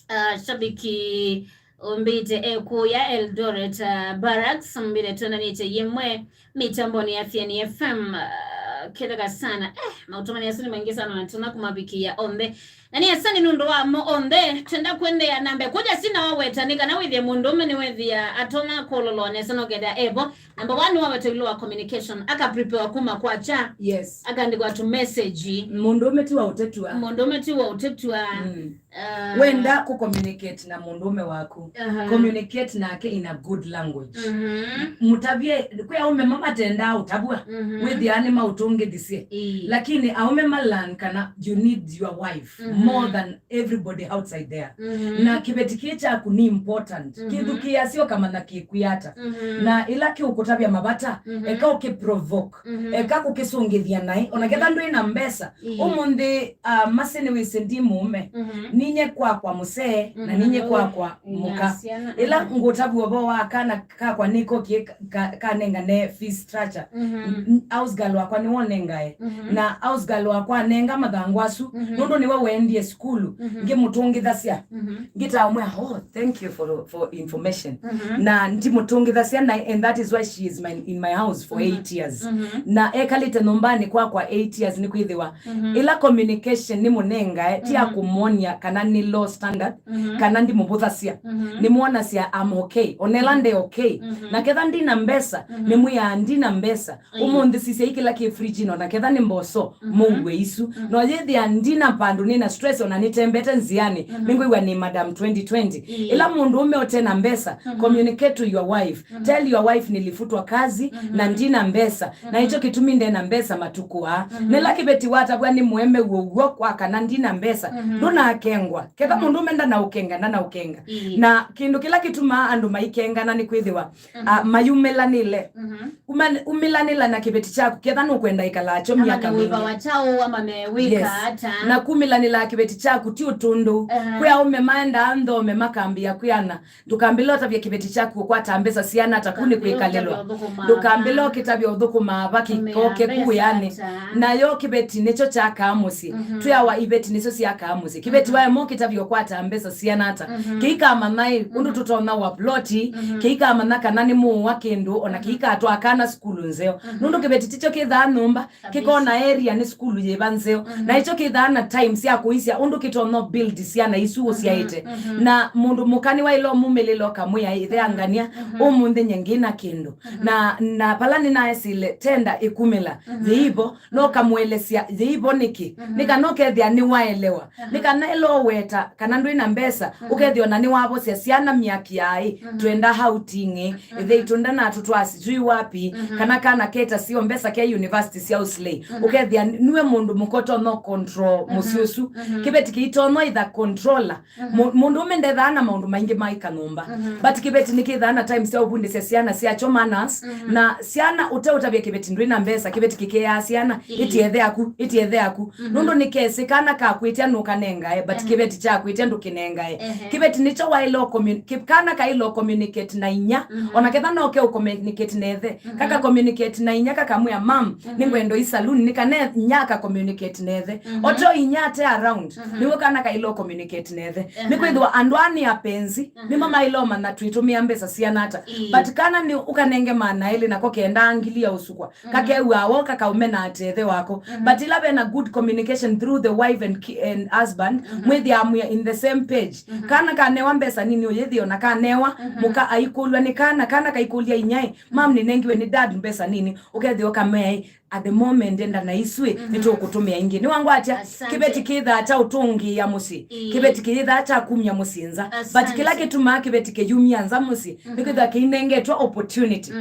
Ah, shabiki ũmbĩte e kũya Eldoret, ah, Barracks, ũmbĩte twĩananĩte yĩmwe mĩtambonĩ ya Thiani F M, ah, ketheka sana. Eh, maũtũmani asu nĩ maingĩ sana na tũna kũmavikĩa onthe. Na nĩ asani nũndũ wamo onthe, twenda kũendeea na mbee. Kũja sina waweta nĩ kana wĩthĩe mũndũũme nĩwethĩa atonya kũlolwa nesa nokethĩa evo. Number one, nĩwaweta ĩũlũ wa communication, aka prepare kuma kwakya. Yes. Akaandĩkwa tu message. Mũndũũme ti wa ũtetwa. Mũndũũme ti wa ũtetwa. Mm. Ah. Wenda kũ communicate na mũndũũme waku, aha, communicate nake in a good language. Mhm. Mũtavye, kwĩ aũme ma matendaa ũtavw'a, mhm, wĩthĩaa nĩ maũtũngĩthisye. Ĩĩ. Lakini aũme ma learn kana you need your wife, mhm, more than everybody outside there. Mhm. Na kĩveti kĩĩ kyaku nĩ important. Mhm. Kĩthukĩĩasye ũkamanya kĩkwĩata. Mhm. Na ĩla kĩũkũtavya mavata, mhm, eka ũkĩ provoke. Mhm. Eka kũkĩsũngĩthya naĩ, ona ketha, mhm, ndwĩ na mbesa. Ĩĩ. Ũmũnthĩ, ah, masi nĩwĩsĩ ndi mũũme. Mhm. Ninye kwakwa mũsee, na, mhm, ninye kwakwa, ĩĩ, mũka. Na syana, ĩla, mhm, ngũtavw'a ũvoo wa kana kakwa nĩko kĩ ka-, ka-, kanengane fee structure. Mhm. N-, n-, house girl wakwa nĩwonengae. Mhm. Na house girl wakwa anenga mathangũ asu, mhm, nũndũ nĩwe wendie sukulu, mhm, ngĩmũtũngĩthasya. Mhm. Ngĩtamwĩa, "Oh, thank you for, for information." Mhm. Na ndimũtũngĩthasya, na, and that is why she is my, in my house for, mhm, eight years. Mhm. Na ekalĩte nyũmbanĩ kwakwa eight years, nĩ kwĩthĩwa, mhm, ĩla communication nĩmũnengae, ti ya, mhm, kũmwonia kana nĩ low standard, mhm, kana ndimũvũthasya. Mhm. Nĩmwonasya I'm okay, onela, mhm, nde okay. Mhm. Na ketha ndina mbesa, mhm, nĩmwĩaa ndina mbesa. Ĩĩ. Ũmũnthĩ sisyai kĩla kĩ fridge-inĩ, ona ketha nĩ mboso, mhm, mũue isu. Mhm. No yĩthĩa ndina vandũ nĩna stress, ona nĩtembete nzĩanĩ, mhm, nĩngwĩw'a nĩ Madam twenty twenty. Ĩĩ. Ĩla mũndũũme ũte na mbesa, mhm, communicate to your wife. Mhm. Tell your wife, "Nilifutwa kazi, mhm, na ndina mbesa." Na, mhm, nĩkyo kĩtumi nde na mbesa matukũ aa. Mhm. Nĩla kĩveti watavw'a nĩ mũeme w'o w'o kwa kana ndina mbesa, mhm, ndũnakengwa. Ketha, mhm, mũndũũme ndanaũkenga, ndanaũkenga. Ĩĩ. Na kĩndũ kĩla kĩtumaa andũ maikengana nĩ kwĩthĩwa, mhm, ah, mayumĩlanĩle. Mhm. Uma-, umĩlanĩla na kĩveti kyaku, ketha nũkwenda ĩkala nakyo, ama myaka mĩingĩ. Wĩva wa kyaũ, ama mewĩka, yes, ata. Na kumĩlanĩla na kĩveti kyaku ti ũtũndũ. Aha. Kwĩ aũme maendaa nthome makambĩĩa kwĩana, ndũkambĩle ũtavya kĩveti kyaku ũkwata mbesa siana ata, kũ nĩ kwĩkalĩlwa. Ndũkambĩle ũkĩtavya ũthũkũmaa va kĩkoke kũ wĩanĩ. Nayo kĩveti nĩkyo kyakaa mũsyĩ. Mhm. Twĩawa iveti nĩsyo syakaa mũsyĩ. Kĩveti, mhm, waema ũkĩtavya ũkwata mbesa siana ata. Mhm. Kĩikamanya ĩ, ũndũ, mhm, tũtonya wa ploti, mhm, kĩikamanya kana nĩ mũũa kĩndũ, ona, mhm, kĩikatwaa kana sukulu nzeo. Mhm. Nũndũ kĩveti tikyo kĩthaa nyũmba, kabisa, kĩkona area nĩ sukulu yĩva nzeo. Mhm. Na ikyo kĩthaa na time sya kũisya ũndũ kĩtonya build syana isu ũsyaĩte. Mhm. Na mũndũ mũka nĩwaĩle ũmumĩlĩla ũkamwĩa, "Ĩthe, mhm, angania, mhm, ũmũnthĩ nye ngĩ na kĩndũ." Mhm. Na, na vala nĩnaesĩle tenda ĩkumĩla, mhm, yĩivo, no, mhm, kamũelesya yĩivo nĩkĩ. Mhm. Nĩ kana ũkethĩa nĩwaelewa. Aha. Nĩ kana ĩla ũweta kana ndwĩ na mbesa, mhm, ũkethĩa ona nĩwavosya syana myaki yaĩ, mhm, twenda outing, mhm, ĩthe itũ ndanatũtwaa sijui wapi, mhm, kana kana keta sio mbesa ke university sya ũslei. Mhm. Ũkethĩa nĩwe mũndũ mũka ũtonya control, mhm, mũsyĩ ũsu. Mhm. Kĩveti kĩitonya ĩtha controller. Mhm. Mũ-, mũndũũme ndethaa na maũndũ maingĩ ma ĩka nyũmba. Mhm. But kĩveti nĩkĩthaa na time sya ũvundĩsya syana syakyo manners, mhm, na syana ũteũtavya kĩveti ndwĩ na mbesa, kĩveti kĩkeaa syana, ĩĩ, "Ĩtiethe aku, ĩtiethe aku." Mhm. Nũndũ nĩkesĩ kana kakwĩtya nũkanengae, but, ehe, kĩveti kyakwĩtya ndũkĩnengae. Ehe. Kĩveti nĩkyo waĩle ũ commu-, kĩ-, kana kaĩle ũ communicate na inya, mhm, ona ketha no ke ũ communicate na ĩthe. Mhm. Kaka communicate na inya kakamwĩa, "Mam, mhm, nĩngwenda ũi saloon," nĩ kana inya aka communicate na ĩthe. Mhm. Oto inya ate around, mhm, nĩw'o kana kaĩle ũ communicate na ĩthe. Ehe. Nĩkwĩthĩwa andũ aa nĩ apenzi, mhm, nĩmo maĩle ũmanya twĩtũmĩa mbesa siana ata. Ĩĩ. But kana nĩ ũkanenge maana elĩ nako kendaa ngili ya ũsukwa. Mhm. Kakew'a wo kakaũme na ate ĩthe wako. Mhm. But ĩla vena good communication through the wife and ki-, and husband, mhm, mwĩthĩaa mwĩ in the same page. Mhm. Kana kanewa mbesa nini ũyĩthĩo na kanewa, mhm, mũka aikũlw'a nĩ kana, kana kaikũlya inyai, "Mam, nĩnengiwe nĩ dad mbesa nini." Ũkethĩa ũkamea, at the moment enda na isu ĩ, nĩtũkũtũmĩa ingĩ. Nĩwangwatya? Asante. Kĩveti kĩthaa kya ũtũngĩĩa mũsyĩ. Ĩĩ. Kĩveti kĩyĩthaa kya kumya mũsyĩ nza. But kĩla kĩtumaa kĩveti kĩyumya nza mũsyĩ, nĩkwĩthĩwa kĩinengetwe opportunity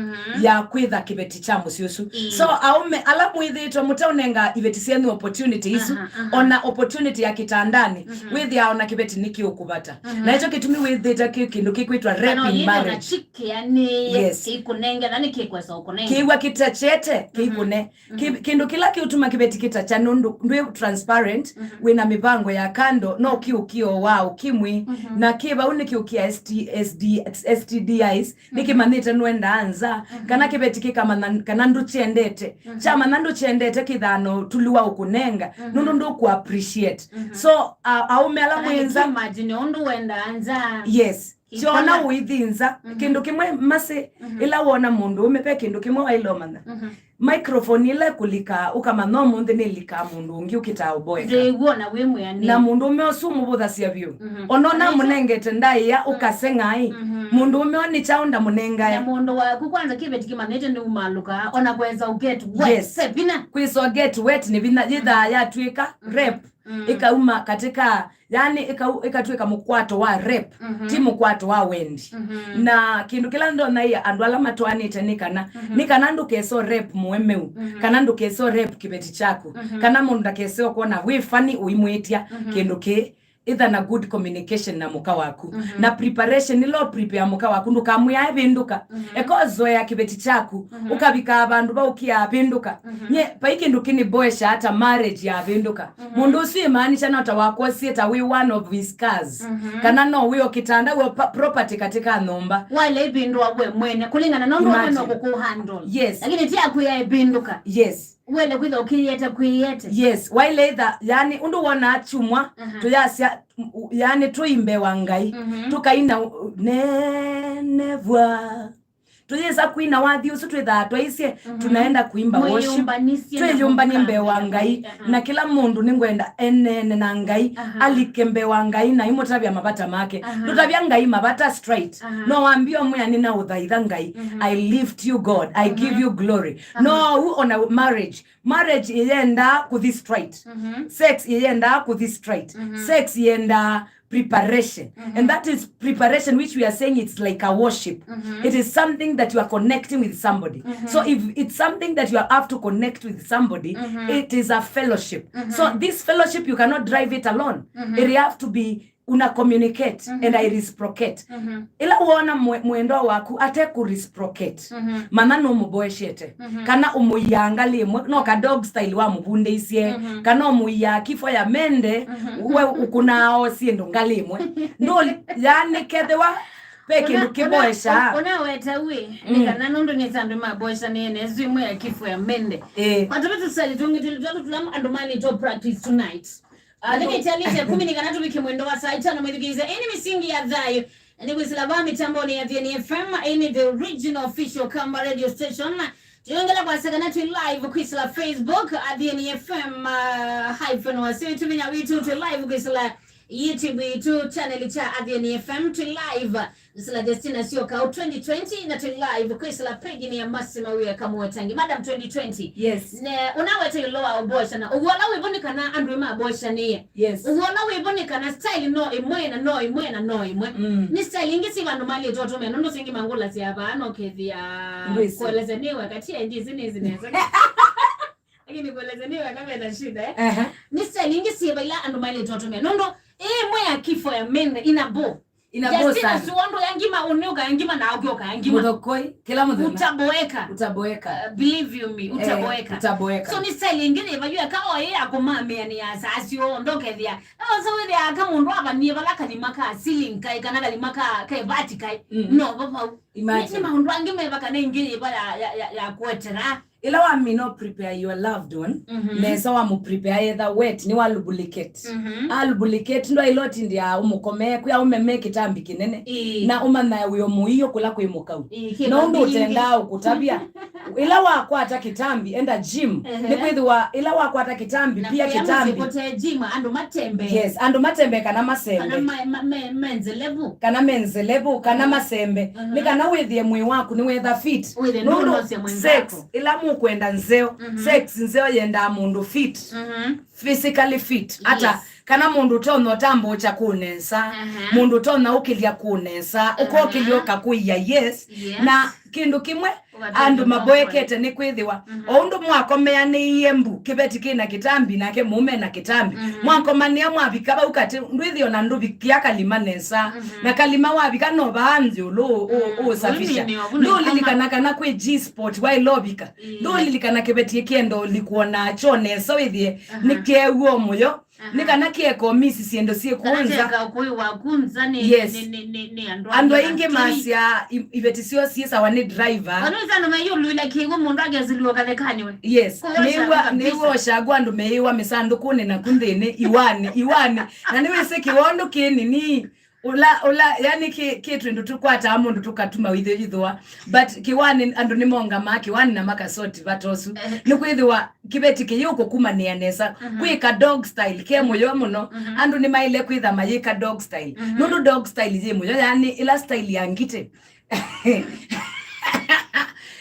ya kwĩtha kĩveti kya mũsyĩ ũsu. Ĩĩ. So, aũme ala mwĩthĩĩtwe mũteũnenga iveti syenyu opportunity isu, ona opportunity ya kĩtandanĩ, wĩthĩaa ona kĩveti nĩkĩũkũvata. Na ĩkyo kĩtumi wĩthĩĩte kĩ kĩndũ kĩkwĩtwa rape in marriage. Kĩanĩe. Yes. Kĩikũnengera nĩ kĩkwesa ũkũnenga. Kĩiw'a kĩtachete, kĩikũne. Kĩ- kĩndũ kĩla kĩũtuma kĩveti kĩtakya nũndũ ndwĩ transparent, wĩna mĩvango ya kando, no kĩũkĩo wa ũkimwi, na kĩ vau nĩ kĩũkĩa S T, S D, S T D Is, nĩkĩmanyĩte nũendaa nza, kana kĩveti kĩkamanya kana ndũkyendete. Kyamanya ndũkyendete kĩthaa na ũtulu wa ũkũnenga, nũndũ ndũkũ appreciate. So, a- aũme ala mwĩ nza, imagine ũndũ wendaa nza. Yes. Kyona ũithi nza. Kĩndũ kĩmwe masĩ, ĩla wona mũndũ ũme, ve kĩndũ kĩmwe waĩle ũmanya. Microphone ĩla ĩkũlika, ũkamanya ũmũnthĩ nĩlika mũndũ ũngĩ ũkĩtaa ũboeka. Ndĩw'ona wĩ mwĩanĩu. Na mũndũ ũme ũsu ũmũvũthasya vyũ. Ona ũnamũnengete ndaĩa, ũkaseng'ai. Mũndũ ũme ũnĩ kyaũ ndamũnengae. Na mũndũ waku kwanza kĩveti kĩmanyĩte nĩumalũkaa, ona kwesa ũget wet. Yes. Se vinya. Kwĩsa ũget wet nĩ vinya, yĩthaa yatw'ĩka rape. Ĩkauma katika, yani, ĩkau- ĩkatw'ĩka mũkwato wa rape, ti mũkwato wa wendi. Na kĩndũ kĩla ndonaia andũ ala matwaanĩte nĩ kana, nĩ kana ndũkese rape mũemeu, kana ndũkese rape kĩveti kyaku, kana mũndũ ndakese kwona wĩ funny ũimwĩtya kĩndũ kĩ, ĩtha na good communication na mũka waku. Na preparation, ĩla ũ prepare mũka waku, ndũkamwĩae vĩndũka. Eka ũzoea kĩveti kyaku, ũkavikaa vandũ vaũkĩaa vĩndũka. Nye, vai kĩndũ kĩnĩboesha ata marriage ya vĩndũka. Mũndũ ũsu ĩmaanisha no ta wakwosie ta wĩ one of his cars. Kana no wĩ o kĩtanda, wĩ o pa- property katika nyũmba. Wale ĩvĩndũa we mwene, kũlingana na ũndũ we no kũkũ handle. Yes. Lakini ti akwĩa ĩvĩndũka. Yes. Wele kwĩtha ũkĩyĩete kwĩyĩete. Yes, waile itha, yani, ũndũ wonaa kyumwa, tũyasya, yani, tũimbewa Ngai, tũkaina, nenevwa. Tũyĩsa kwina wathi ũsu twĩthaa twaisye, tunaenda kuimba worship. Twĩyũmbanie mbee wa Ngai, na kĩla mũndũ nĩngwenda eneene na Ngai, alike mbee wa Ngai na imũtavya mavata make. Ndũtavya Ngai mavata straight. No wambie ũmwĩa, "Nĩnaũthaitha Ngai. I lift you, God. I give you glory." No ũu ona marriage. Marriage ĩyendaa kũthi straight. Sex ĩyendaa kũthi straight. Sex ĩyendaa preparation. And that is preparation which we are saying it's like a worship. It is something that you are connecting with somebody. So if it's something that you have to connect with somebody, it is a fellowship. So this fellowship, you cannot drive it alone. It have to be una communicate and I reciprocate. Ĩla wona mwe- mwendwa waku ate ku reciprocate, mana nũmũboeshete, kana ũmũiaa ngalĩ ĩmwe, no ka dog style wamũvundĩisye, kana ũmũiaa kifo ya mende, we ũkũnaa o syĩndũ ngalĩ ĩmwe. Ndũ, yani, kethĩwa ve kĩndũ kĩboeshaa. Ũnaweta wĩ nĩ kana nũndũ nĩ andũ maboesha nĩ ene ĩsu ĩmwe ya kifo ya mende. Eh. Kwa tũve tũsali tũngĩ tũlĩ twatũ tũla andũ malĩtwo practice tonight. Ah, nĩ kĩtalĩte kũmi nĩ kana tũvike mwendo wa saa itano mwĩthukĩĩsya. Ĩĩ nĩ Mĩsingi ya Thayũ. Nĩ kwĩsĩla vaa mĩtambonĩ ya Athiani F M, ĩĩ nĩ the original official Kamba radio station. Tũyongela kwasya kana twĩ live kwĩsĩla Facebook, Athiani F M, uh, hyphen wasyo witũ vinya witũ, twĩ live kwĩsĩla YouTube yitũ, channel kya Athiani F M, twĩ live. Sila Justina Sio Kau twenty twenty, na twĩ live kwĩsĩla page-inĩ ya Mercy Mawia Kamũetangi. Madam twenty twenty. Yes. Ne, ũnawete ĩũlũ wa ũboshana. Ũw'o ũla wĩvo nĩ kana andũ maboshanie. Yes. Ũw'o ũla wĩvo nĩ kana style no ĩmwe na no ĩmwe na no ĩmwe. Mm. Nĩ style ingĩ si vandũ malĩtwe ũtũmĩa, nũndũ singĩ mangũlasya vaa no kethĩa. Ndwĩsĩ. Kueleza nĩ wakati ya ndizi nĩ zineza. Lakini kueleza nĩ wakati na shida, eh? Aha. Nĩ style ingĩ si vala andũ malĩtwe ũtũmĩa. Nũndũ ĩmwe ya kifo ya mende ina bo. Ina bo Justina sana. Suondo ya ngima, ũnĩũka ya ngima na ũkĩũka ya ngima. Mũthokoi, kĩla mũthenya. Utaboeka. Utaboeka. Uh, believe you me, eh, utaboeka. Utaboeka. So nĩ style ingĩ nĩ vayu eka o ĩ ya kũmamĩa nĩ ya saa sio ndokethia. No so wĩthĩa aka mũndũ avanie vala kalima ka ceiling kai kana kalima ka, ka ĩvati kai. Mm. No vavau. Imagine. Nĩ, nĩ maũndũ angĩ me vaka nĩ ingĩ yĩva ya, ya, ya, ya kũetera. Ĩla wamina ũ prepare your loved one, mhm, nesa wamũ prepare either wet, nĩ wa lubricate. Mhm. A lubricate, ndwaĩle ũtindĩa ũmũkomee, kwĩ aũme me kĩtambi kĩnene. Ĩĩ. Na ũmanyae wĩo mũio kũla kwĩ mũkau. Ĩĩ, kĩla nũndũ ũtendaa ũkũtavya. Ĩla wakwata kĩtambi, enda gym. Ehe. Nĩkwĩthĩwa ĩla wakwata kĩtambi, na pia kũya kĩtambi. Mũsyĩ kũte gym, andũ matembe. Yes, andũ matembe kana masembe. Kana ma-, ma-, me-, menze level. Kana menze level, kana, mhm, masembe. Mhm. Nĩ kana wĩthĩe mwĩĩ waku nĩwetha fit. Wĩthĩe nũndũ nũnosya mwenzako. Sex, ĩla mũ kwenda nzeo. Mhm. Sex nzeo yendaa mũndũ fit. Mhm. Physically fit. Ata, yes, kana mũndũ ũtonya ũtambũũkya kũũ nesa, mhm, mũndũ ũtonya ũkĩlya kũũ nesa, mhm, ũkokĩlya ũkakũia, yes. Yes. Na kĩndũ kĩmwe, andũ maboekete nĩ kwĩthĩwa, mhm, o ũndũ mwakomeanĩie mbu, kĩveti kĩna kĩtambi, nake mũũme na kĩtambi. Mhm. Mwakomanĩa mwavika vau katĩ, ndwĩthĩo na ndũvikĩa kalima nesa. Mhm. Na kalima wavika no vaa nthĩ ũlũ ũ-, ũ-, mm, ũũsafisha. Ndũlilikana kana kwĩ G-spot waĩle ũvika. Ĩĩ. Ndũlilikana kĩveti kĩenda ũlikwo nakyo nesa wĩthĩe, aha, nĩkyeew'a mũyo. Aha. Nĩ kana kĩeka ũmisi syĩndũ syĩkũnza. Kana kĩeka kũĩwa kunza nĩ, yes, nĩ, nĩ, nĩ, nĩ andũ. Andũ aingĩ masya i-, iveti syoo syĩsawa nĩ driver. Ona ũsano mayũlũile kĩw'ũ mũndũ akesilwa kathekanĩwe. Yes. Nĩw'a, nĩw'a ũshagwa andũ meĩwa mĩsandũkũnĩ naku nthĩnĩ, iwanĩ, iwanĩ. Na nĩwĩsĩ kĩwondũ kĩnini. Ũla, ũla, yani kĩ, kĩ twĩndũ tũkwataa mũndũ tũkatuma wĩthĩwa. But kĩwanĩ andũ nĩmongamaa kĩwanĩ na makasoti vatosu. Ehe. Nĩkwĩthĩwa kĩveti kĩyĩ ũkũkumanĩa nesa. Mhm. Kwĩka dog style ke mũyo mũno. Mhm. Andũ nĩmaĩle kwĩtha mayĩka dog style. Mhm. Nũndũ dog style yĩ mũyo, yani ĩla style ya ngitĩ.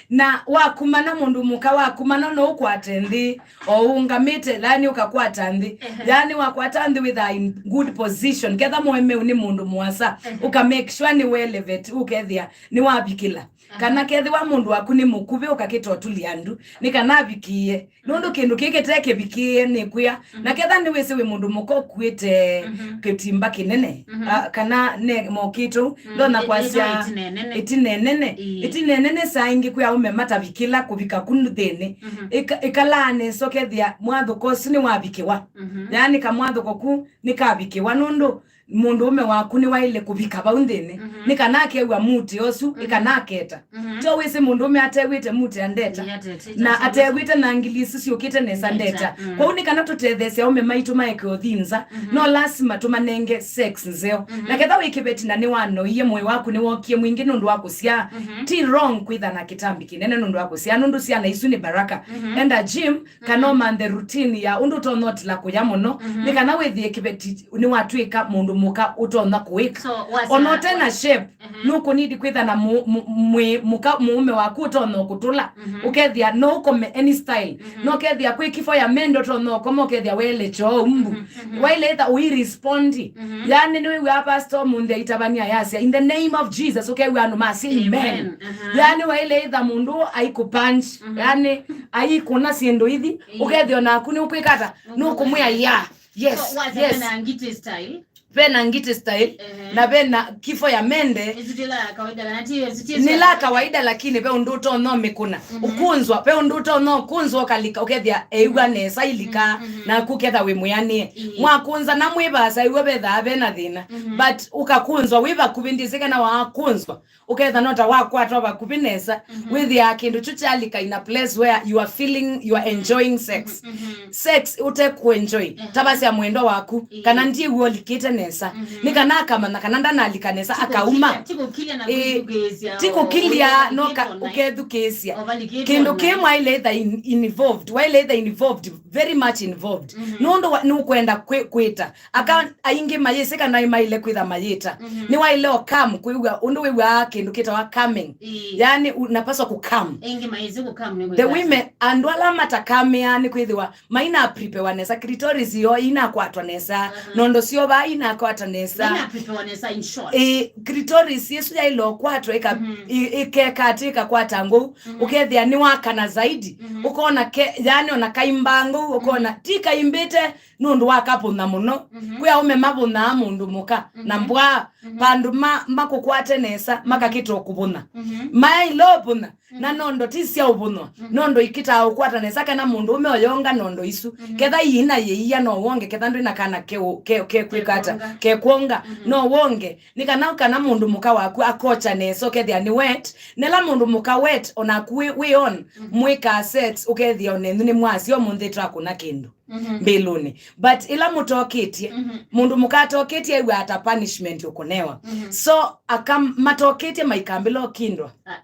Na wakumana mũndũ mũka, wakumana no ũkwate nthĩ, o ũũngamĩte, yani ũkakwata nthĩ. Ehe. Yani wakwata nthĩ wĩthaa in good position. Ketha mũemeu nĩ mũndũ mũasa, ehe, ũka make sure nĩ we elevate, ũkethĩa nĩwavikĩla. Aha. Kana kethĩwa mũndũ waku nĩ mũkuvĩ, ũkakĩta ũtulya ndu, nĩ kana avikĩĩe. Nũndũ kĩndũ kĩĩ kĩte kĩvikĩĩe nĩkwĩa. Mhm. Na ketha nĩwĩsĩ wĩ mũndũ mũka ũkuĩte, mhm, kĩtimba kĩnene, mhm, a, kana ne mokĩtu, mm, ndona ĩ-, kwasya ĩtina ĩnene. Ĩtina ĩnene. Ĩĩ. Ĩtina ĩnene saa ingĩ kwĩ aũme matavikĩla kũvika ku nthĩnĩ. Mhm. Ĩka-, ĩkalaa nesa ũkethĩa mwathũko ũsu nĩwavikĩwa. Mhm. Yaani kamwathũko ku nĩkavikĩwa nũndũ mũndũũme waku nĩwaĩle kũvika vau nthĩnĩ, mhm, nĩ kana akew'a muti ũsu, mhm, ĩ kana aketa. Mhm. Tyo wĩsĩ mũndũũme atew'ĩte muti andeta. Ĩĩ, atete, na atete, atew'ĩte na ngili isu syũkĩte nesa ndeta. Ndeta, mm. Kwoou nĩ kana tũtetheesye aũme maitũ maeke ũthi nza, mhm, no lasima tũmanenge sex nzeo. Mhm. Na ketha wĩ kĩveti na nĩwanoie, mwĩĩ waku nĩwokie mwingĩ nũndũ wa kũsyaa, mhm, ti wrong kwĩtha na kĩtambi kĩnene nũndũ wa kũsyaa, nũndũ syana isu nĩ baraka. Mhm. Enda gym, kana, mhm, ũmanthe routine ya ũndũ ũtonya ũtila kũya mũno, mhm, nĩ kana wĩthĩe kĩveti nĩwatw'ĩka mũndũ mũka ũtonya kũĩka. So, wasya ona ũte na shape, mhm, nũkũnidi kwĩtha na mu-, mu-, mwĩ mũka mũũme waku ũtonya kũtũla. Mhm. Ũkethĩa no ũkome any style. Mhm. No ũkethĩa kwĩ kifo ya mendo ũtonya ũkoma ũkethĩa wele choo mbu. Mhm, mhm. Waile ĩtha ũirespondi. Mhm. Yani nĩwĩw'aa pastor ũmũnthĩ aitavania yasya, "In the name of Jesus," ũkew'a andũ masya, "Amen." Amen. Aha. Yani waile ĩtha mũndũ aikũpunch. Mhm. Yani aikũna syĩndũ ithi, ĩĩ, ũkethĩa naku nĩũkwĩka ata? Nũkũmwĩa, "Yeah, yes, so, wasya yes." Vena ngitĩ style. Vena ngitĩ style, ehe, na vena kifo ya mende. Isu ti la kawaida, kana ti, isu ti nĩ la kawaida, lakini ve ũndũ ũtonya ũmĩkũna. Mhm. Ũkũnzwa, ve ũndũ ũtonya ũkũnzwa ũkalika, ũkethĩa eĩw'a nesa ilika, mhm, mhm, naku ketha wĩ mwĩanĩe. Ĩĩ. Mwakũnza na mwĩvasa, ĩw'a vethaa vena thĩna. Mhm. But ũkakũnzwa wĩ vakuvĩ, ndĩsĩ kana wakũnzwa. Ũketha no ta wakwatwa vakuvĩ nesa, mhm, wĩthĩaa kĩndũ kyu kyalika in a place where you are feeling, you are enjoying sex. Mhm, mhm. Sex ũte kũenjoy, mhm, tavasya mwendwa waku, ĩĩ, kana ndiĩw'a ũlikĩte nesa. Mhm. Nĩ kana akamanya kana ndanalika nesa, ti kũkilya, akauma. Ti kũkilya na, ĩĩ, kwĩthukĩĩsya, ti kũkilya, o, no ka-, ũlikĩte online, ũkethukĩĩsya. O valikĩte online. Kĩndũ kĩĩ mwaĩle ĩtha in-, involved, waĩle ĩtha involved, very much involved. Mhm. Nũndũ wa, nũkwenda kwĩ-, kwĩta. Aka aingĩ mayĩsĩ kana nĩmaĩle kwĩtha mayĩta. Mhm. Nĩwaĩle o calm kwĩw'a ũndũ wĩw'aa kĩndũ kĩtawa calming. Ĩĩ. Yani unapaswa ku calm. Aingĩ mayĩsĩ ku calm nĩ the kwĩka women, ata? Andũ ala matakamĩaa nĩ kwĩthĩwa maina prepare nesa, clitoris yoo inakwatwa nesa, aha, nondo syovaa inakwata nesa. Maina prepare nesa, in short. Ĩĩ, clitoris ĩsu yaĩle ũkwatwa ĩka-, mhm, ĩ-, ĩkeka atĩ ĩkakwata ngũu, mhm, ũkethĩa nĩwakana zaidi, mhm, ũkona ke-, yani ona kaimba ngũu, ũkona, mhm, ti kaimbĩte, nũndũ wa kavũnya mũno. Mhm. Kwĩ aũme mavũnyaa mũndũ mũka na, mhm, mbwaa, mhm, vandũ ma, makũkwate nesa, mhm, makakĩta o kũvũnya. Mhm. Mayaĩle ũvũnya, na, mhm, nondo ti sya ũvũnywa. Mhm. Nondo ikitaa ũkwata nesa kana mũndũũme oyonga nondo isu. Mhm. Ketha iina yĩia no wonge, ketha ndwĩ na kana ke, ke, ke kwĩka ata, kekwonga. Kekwonga, mhm, no wonge. Nĩ kana, kana mũndũ mũka waku akocha nesa, ũkethĩa nĩ wet. Nela mũndũ mũka wet, onaku wĩ, wĩ on, mhm, mwĩkaa sex, ũkethĩa onenyu nĩ mwasya ũmũnthĩ twakũna kĩndũ, mhm, mbĩlũnĩ. But ĩla mũtokĩtye, mhm, mũndũ mũka atokĩtye ew'aa ta punishment ũkũnewa. Mhm. So, aka matokĩtye maikambĩla ũkindwa. Ah,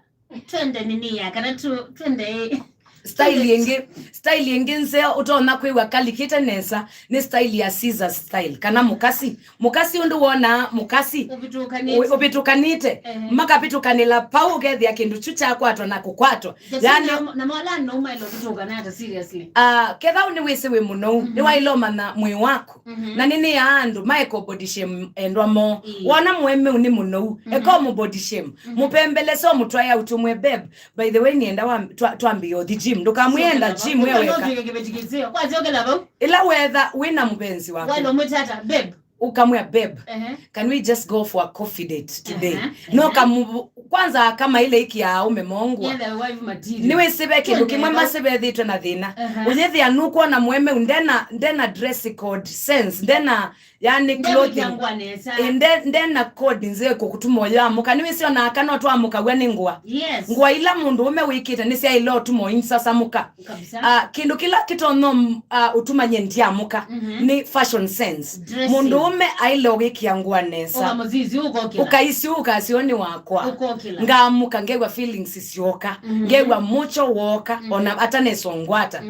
twende nini ya kana tu-, twende Style ĩngĩ, style ĩngĩ nzeo ũtonya kwĩw'a kalikĩte nesa nĩ style ya scissors style, kana mũkasi. Mũkasi ũndũ wonaa mũkasi ũvĩtũkanĩte. Ũ-, ũvĩtũkanĩte. Ehe. Makavĩtũkanĩla pau, ũkethĩa kĩndũ kyu kyakwatwa na kũkwatwa. Yaani, na, na mawalani no umaĩle ũvĩtũkana ata seriously. Ah, ketha nĩ wĩsĩ wĩ mũnou, nĩwaĩle ũmanya mwĩĩ waku. Na nĩnĩaa andũ maeko body shame endwa moo. Ĩĩ. Wona mũemeu nĩ mũnou, eka ũmũ body shame. Mũpembelese, ũmũtwae out, ũmwĩe, "Babe, by the way, nĩenda wa, twa, twambie ũthi gym." Ndũkamwĩe enda gym we weka. Ĩla wetha wĩna mũvenzi waku, ũkamwĩa, "Babe, can we just go for a coffee date today?" No kamu-, kwanza kama ile iki ya aume mongwa. Nĩwĩsĩ ve kĩndũ kĩmwe masĩvethĩtwe na thĩna. Ũyĩthĩa nũkwona mũemeu ndena, ndena dress code sense, ndena, yani, clothing. Ĩ, nde-, ndena code nzeo kũkũtuma ũyamũka. Nĩwĩsĩ ona aka no twamũkaw'a nĩ ngũa. Yes. Ngũa ila mũndũ ũme wĩkĩte nĩsyaĩle ũtuma ũinsasamũka. Kabisa. Ah, kĩndũ kĩla kĩtonya, mm, ah, ũtumany'e ndiamũka nĩ fashion sense. Dressing. Mũndũ ũme aĩle ũgĩkĩa ngũa nesa. Ũkamũsisi ũkokĩla. Ũkaisi ũkasio nĩ wakwa. Ũkokĩla. Ngamũka ngew'a feelings syoka. Ngew'a mũcho woka, ona atanesa ũngwata.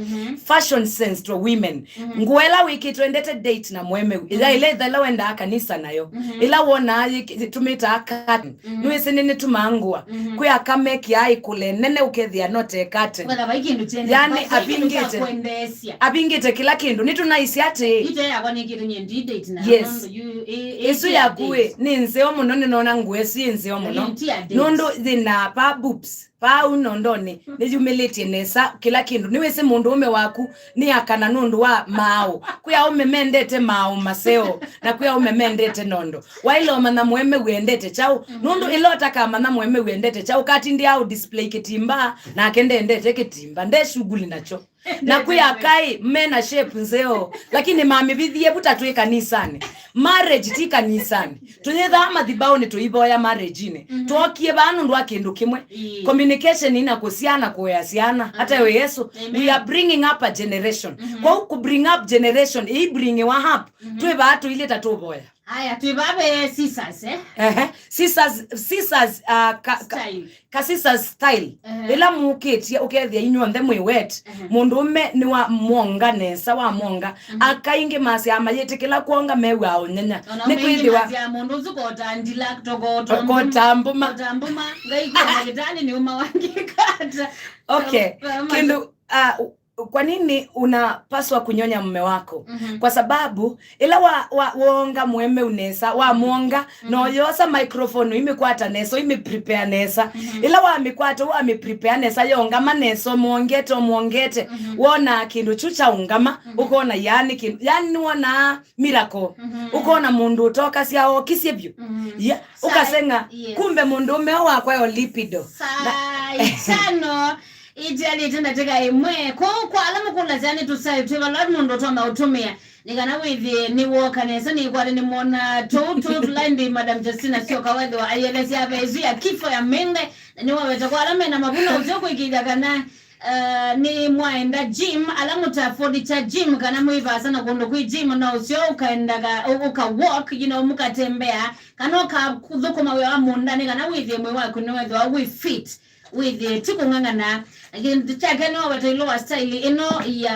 Fashion sense to women. Ngũa ĩla wĩkĩtwe ndete date na mũemeu. Ĩla ĩla ĩtha ĩla wendaa kanisa nayo. Ĩla wonaa yĩki-, ĩtũmĩtaa curtain. Nĩwĩsĩ nĩnĩtumaa ngũa. Kwĩ aka mekĩaa ĩkũle nene ũkethĩa no te curtain. Wetha vai kĩndũ kyene, yani, vai kĩndũ kya avingĩte, kwendeesya. Avingĩte kĩla kĩndũ. Nĩtũnaisye atĩ ite yakwa nĩkĩte nyie ndi date na. Yes. Nũndũ yu, ĩ, ĩ, ĩsu yaku ĩ, nĩ nzeo mũno, nĩnona ngũa ĩsu ĩ nzeo mũno. Nũndũ yĩna pa boobs. Vau nondonĩ nĩyumĩlĩtye nesa kĩla kĩndũ. Nĩwĩsĩ mũndũũme waku nĩ akana nũndũ wa maaũ. Kwĩ aũme mendete maaũ maseo, na kwĩ aũme mendete nondo. Waĩle ũmanya mũemeu endete kyaũ, nũndũ ĩla ũtakamanya mũemeu endete kyaũ, ũkatindĩa au display kĩtimba, nake ndendete kĩtimba, nde shughuli nakyo. Na kwĩ akaĩ mena shape nzeo, lakini mamĩvithie vu ta twĩ kanisanĩ. Marriage ti kanisanĩ. Tũyĩthaa mathibaũnĩ tũivoya marriage-inĩ. Twokie vaa nũndũ wa kĩndũ kĩmwe. Ĩĩ. Communication ina kũsyana kũea syana. Hata yo Yesu, we are bringing up a generation. Kwoou kũ bring up generation, ĩi bring wa up. Twĩ vaa tũilyĩ ta tũvoya. Aya, twĩ vaa ve scissors, eh? Ehe. Scissors, scissors, uh, ka, ka, style. Ka scissors style. Ehe. Ĩla mũkĩtye ũkethĩa inyuonthe mwĩ wet. Ehe. Mũndũũme nĩwamwonga nesa, wamwonga. Akaingĩ masyaa mayĩtĩkĩla kwonga mew'aa ũnyenya. Ona nĩkwĩthĩwa masyaa mũndũ ũsu kota ndila, toko, kota mbuma. Kota mbuma, ngai kwa ndagĩtalĩ nĩ ũma wangĩkata. Okay. Kĩndũ, uh, kwa nini unapaswa kunyonya mume wako? Kwa sababu ĩla wa, wa, wonga mũemeu nesa, wamwonga, na ũyosa microphone ũimĩkwata nesa, ũimĩprepare nesa. Ĩla wamĩkwata, wamĩprepare nesa, yongama nesa, ũmwongete, ũmwongete. Wonaa kĩndũ kyu kyaũngama, ũkona yaani kĩndũ, yaani nĩwonaa miracle. Ũkona mũndũ ũtokasya okisye vyũ. Ya, ũkaseng'a, yes, kumbe mũndũũme wakwa yo lipido. Saa itano. Itialĩte ndatĩka ĩmwe. Kwoou kwa ala mũkũlasya nĩ tũsaĩ twĩva, vala mũndũ ũtonya ũtũmĩa nĩ kana wĩthĩe nĩwooka nesa. Nĩkwate nĩmwona tũu tũu tũlaindi Madam Justina syoka wethĩwa aielesya ava ĩsu ya kifo ya mende, na nĩwaweta kwa ala mena mavuna ũseo kwĩkĩĩthya kana, uh, nĩ mwaenda gym, ala mũta afford kya gym kana mwĩ vaasa na kũndũ kwĩ gym, no ũseo ũkaendaga, ũ-, ũka walk, you know, mũkatembea, kana ũkathũkũma wĩa wa mũũndanĩ kana wĩthĩe mwĩĩ waku nĩwethĩwa wĩ fit. Wĩthĩe ti kũng'ang'ana. Kĩndũ kyake no weta ilo wa style ĩno ya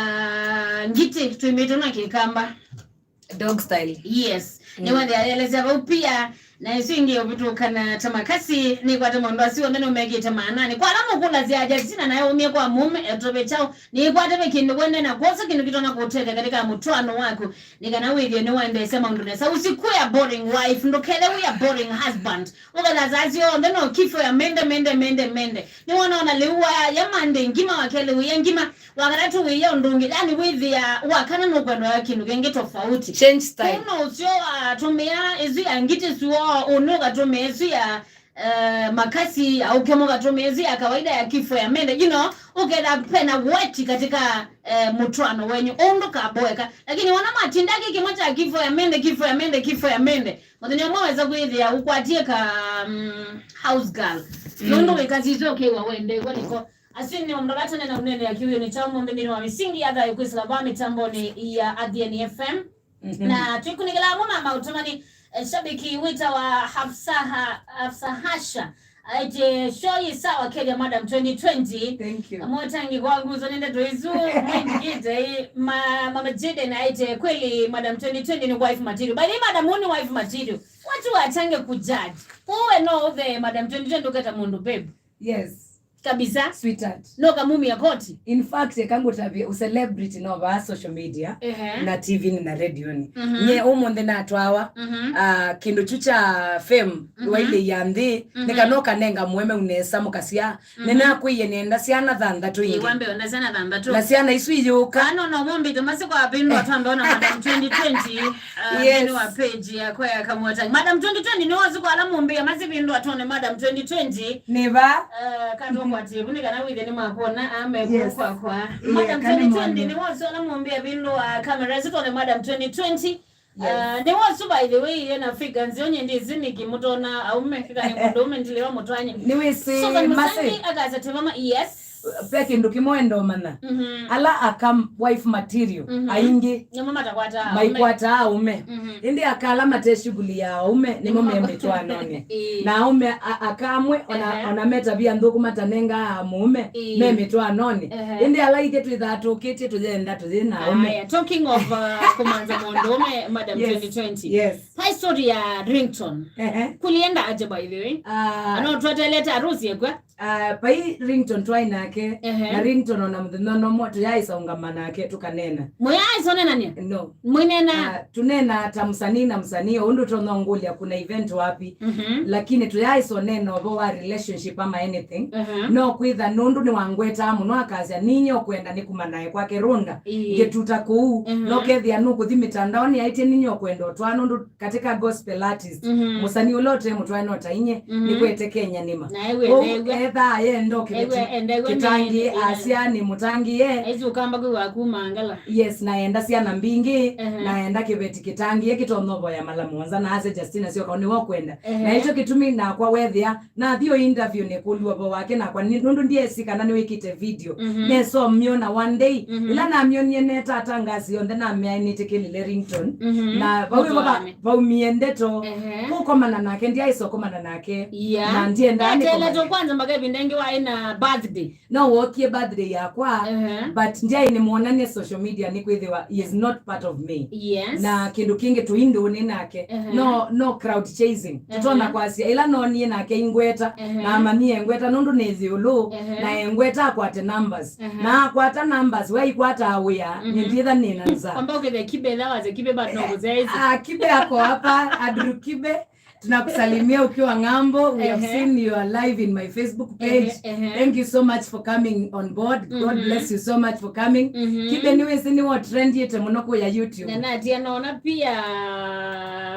ngitĩ twĩmĩtwe na kĩkamba. Dog style. Yes. Nĩwethĩa aelesya vau pia, na ĩsu ĩngĩ ũvĩtũkana ta makasi, nĩkwate maũndũ asu onthe nũmekĩte maananĩ. Kwa ala mũkũlasya Justina naye umie kwa mũme, etove kyaũ, nĩkwate ve kĩndũ wende na kwosa kĩndũ kĩtonya kũtethya katika mũtwaano waku, nĩ kana wĩthĩe nĩwaendeesya maũndũ nesa. Usikuwe a boring wife, ndũkethe wĩ a boring husband. Ũkethĩa saa syonthe no kifo ya mende, mende, mende, mende. Nĩwona ona lĩu waya Monday ngima, wa kelĩ wĩya ngima, wa katatũ wĩya ũndũ ũngĩ. Yani wĩthĩa wa kana nũkwenda ya kĩndũ kĩngĩ tofauti. Change style. Kũu no ũseo watũmĩa ĩsu ya ngitĩ suo, ũnĩ ũkatũmĩa ĩsu ya, eh, makasi, aũke mũkatũmĩa ĩsu ya kawaida ya kifo ya mende. You know, ũketha pena weti katika, eh, mũtwaano wenyu. Ũndũ kaboeka. Lakini wona matinda kĩ kĩmwe kya kifo ya mende, kifo ya mende, kifo ya mende. Mũthenya ũmwe wesa kwĩthĩa ũkwatie ka, mm, house girl. Nũndũ wĩkasisye ũkĩw'a wendeew'a nĩko. Asu nĩ maũndũ ala tene na ũneenea kĩwĩonĩ kya ũmũnthĩ nthĩnĩ wa mĩsingi ya thayũ kwĩsĩla vaa mĩtambonĩ ya Athiani F M. Na twĩkunĩkĩla amwe ma maũtũmani, eh, shabiki wĩtawa Hafsaha, Hafsa Hasha. Aite, show is sawa, Kenya Madam twenty twenty. Thank you. Mwetangi kwa nguzo nende toizu, mwendikite, ma, Mama Jaden aite, kweli Madam twenty twenty ni wife material. By the way, Madam, who ni wife material? Watu wachange kujudge. Uwe no uve Madam twenty twenty uketa mundu, babe. Yes. Kabisa. Sweetheart. No kamumia koti. In fact, eka ngũtavye, ũcelebrity no vaa social media, Ehe. na T V-nĩ na radio-nĩ. Mhm. Nye ũmũnthĩ natwawa, Mhm. ah, kĩndũ kyu kya fame, Mhm. wailĩia nthĩ, Mhm. nĩkana ũkanenga mũemeu nesa mũkasya, nĩnakwĩie nĩenda syana thanthatũ ingĩ. Iwambe ona syana thanthatũ. Na syana isu iyũka. Ano no mombe to masiko apindwa twambe ona Madam twenty twenty. Uh, Yes. Nĩ wa page ya kwa ya Kamwata. Madam twenty twenty ni wasu kwa ala mombe ya masipindwa tone Madam twenty twenty. Nĩ va? Uh, kando kwa tibu ni kana withe ni makona ame Yes. kwa kwa. Yeah, Madam kana twenty twenty mwana. Ni wasu ala mombe ya pindwa kamera zitone Madam twenty twenty. Yes. Ah, nĩ wasu, by the way, yena figure nzeo nye ndizi niki mutona aume, kika ni mundu ume ndile wa mutwanye. Nĩwĩsĩ Susan masi. Musangi akasya tevama, yes. Pe kĩndũ kĩmwe endo mana. Mhm. Ala aka wife material, Mhm. aingĩ. Nĩmo matakwata. Maikwata aume. Mhm. Ĩndĩ aka ala mate shughuli ya aume, nĩmo Nĩmo me ma- mĩtwanonĩ. Ĩĩ. Na aume a- aka amwe, ona, Ehe. ona meta via nthũku matanengaa mũũme, Ĩĩ. me mĩtwanonĩ. Ehe. Ĩndĩ ala aingĩ twĩthaa tũkĩtye tũyenda tũyĩ na aume. Aya, talking of uh, kumanza mũndũũme, Madam Yes. twenty twenty. Yes. Hi story ya Ringtone. Ehe. Kulienda aje, by the way? Ah, Ano twetelete arusi ekwe? Ah, pai Ringtone twai nake, Ehe. na Ringtone ona mũthenya ona ũmwe tũyaaĩsa ũngama nake tũkanena. Mũyaaĩsa ũnenania? No. Mwĩnena? Ah, tũnena ta msanii na msanii, ũndũ tũnongũlya kuna event wapi. Mhm. Lakini tũyaaĩsa ũnena ũvo wa relationship ama anything. Ehe. No kwĩtha nũndũ nĩwangwetaa mũno akasya, "Ninye ũkwenda nĩkuma naye kwake Runda." Ĩĩ. Ngĩtuta kũu. Mhm. No kethĩa nũkũthi mĩtandaonĩ aĩtye, "Ninye ũkwenda ũtwaa nũndũ katika gospel artist, Mhm. mũsanii ũla ũte mũtwae no ta inye, Mhm. nĩkwete Kenya nĩma." Na ewe Ũu ndegwa. ethaa yenda o Ewe kĩveti endegwa kĩtangĩe, nĩ- asya nĩ mũtangĩe. Aizi ukamba kwĩ waku mangala. Yes, na enda syana mbingĩ, Ehe. na enda kĩveti kĩtangĩe kĩtonya ũvoya mala mũonza, na ase Justina syoka nĩwe ũkwenda. Ehe. Na ĩkyo kĩtumi nakwa wethĩa nathi o interview nĩkũlw'a ũvoo wake, nakwa nĩ- nũndũ ndiesi kana nĩwĩkĩte video. Mhm. Nesomyona one day, mhm, ĩla namyonie neta atangasi yonthe namea nĩtĩkĩlile Ringtone. Mhm. Na vau ĩvo va- vaumie ndeto. Ehe. Kũkomana nake, ndiaĩsa ũkomana nake. Yeah. Na ndiendaa nĩkomane. Eteletwe kwanza mpaka ĩvinda ĩngĩ waĩ na birthday. No wokie birthday yakwa, ehe, but ndiaĩ nĩmwonanie social media nĩkwĩthĩwa he is not part of me. Yes. Na kĩndũ kĩngĩ tũindũũnĩ nake, ehe, no, no crowd chasing. Ehe. Tũtona kwasya, ĩla nonie nake ingweta, ehe, na amanyie ngweta nũndũ nĩ ĩũlũ, ehe, na engweta akwate numbers. Ehe. Na akwata numbers, we aikwataa wĩa, mhm, nĩndiĩtha nĩna nza. Kwamba ũkethe Kibe, that was a Kibe, but no, eh, kũzea ĩsu. Ah, Kibe ako hapa, Andrew Kibe. Tunakusalimia ukiwa ng'ambo. We have, ehe, seen you are live in my Facebook page. Ehe, ehe. Thank you so much for coming on board. God, mhm, bless you so much for coming. Mhm. Kibe nĩwĩsĩ nĩwe ũtrendiĩte mũno kũya YouTube. Na natia naona pia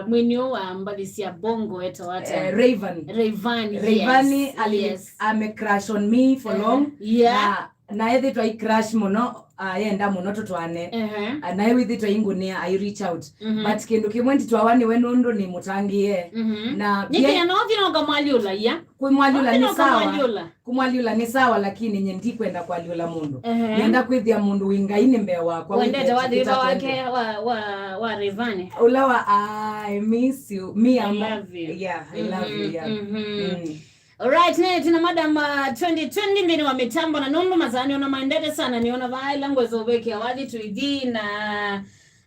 mwini ũũ wa mbathi sya bongo etawa ata? Eh, Rayvanny. Rayvanny, Rayvanny, yes, ali-, yes, ame crush on me for, ehe, long. Yeah. Na na ethĩtwa i crush mũno, ayenda mũno tũtwaane. Ehe. Ah, naye wĩthĩtwa ingũnĩa, I reach out. Mhm. But kĩndũ kĩmwe nditwawa nĩwe nũndũ nĩ mũtangĩe. Mhm. Na nĩkĩna no thina ũkamwalyũlaya. Kwĩmwalyũla nĩ sawa. Kũmwalyũla nĩ sawa, lakini nye ndikwenda kwalyũla mũndũ. Ehe. Nĩenda kwĩthĩa mũndũ wĩ Ngai nĩ mbee wakwa. Wendete wathi wake wa, wa, wa Rayvanny. Ũla wa, "I miss you. Me, I love you." Yeah, I love you, yeah. Mhm. Mm. Alright, nĩ tina Madam, uh, twenty twenty nthĩnĩ wa mĩtambo, na nũndũ masaa nĩona maendete sana, nĩona vaa ĩla ngwesa ũvekea wathi tũithi na,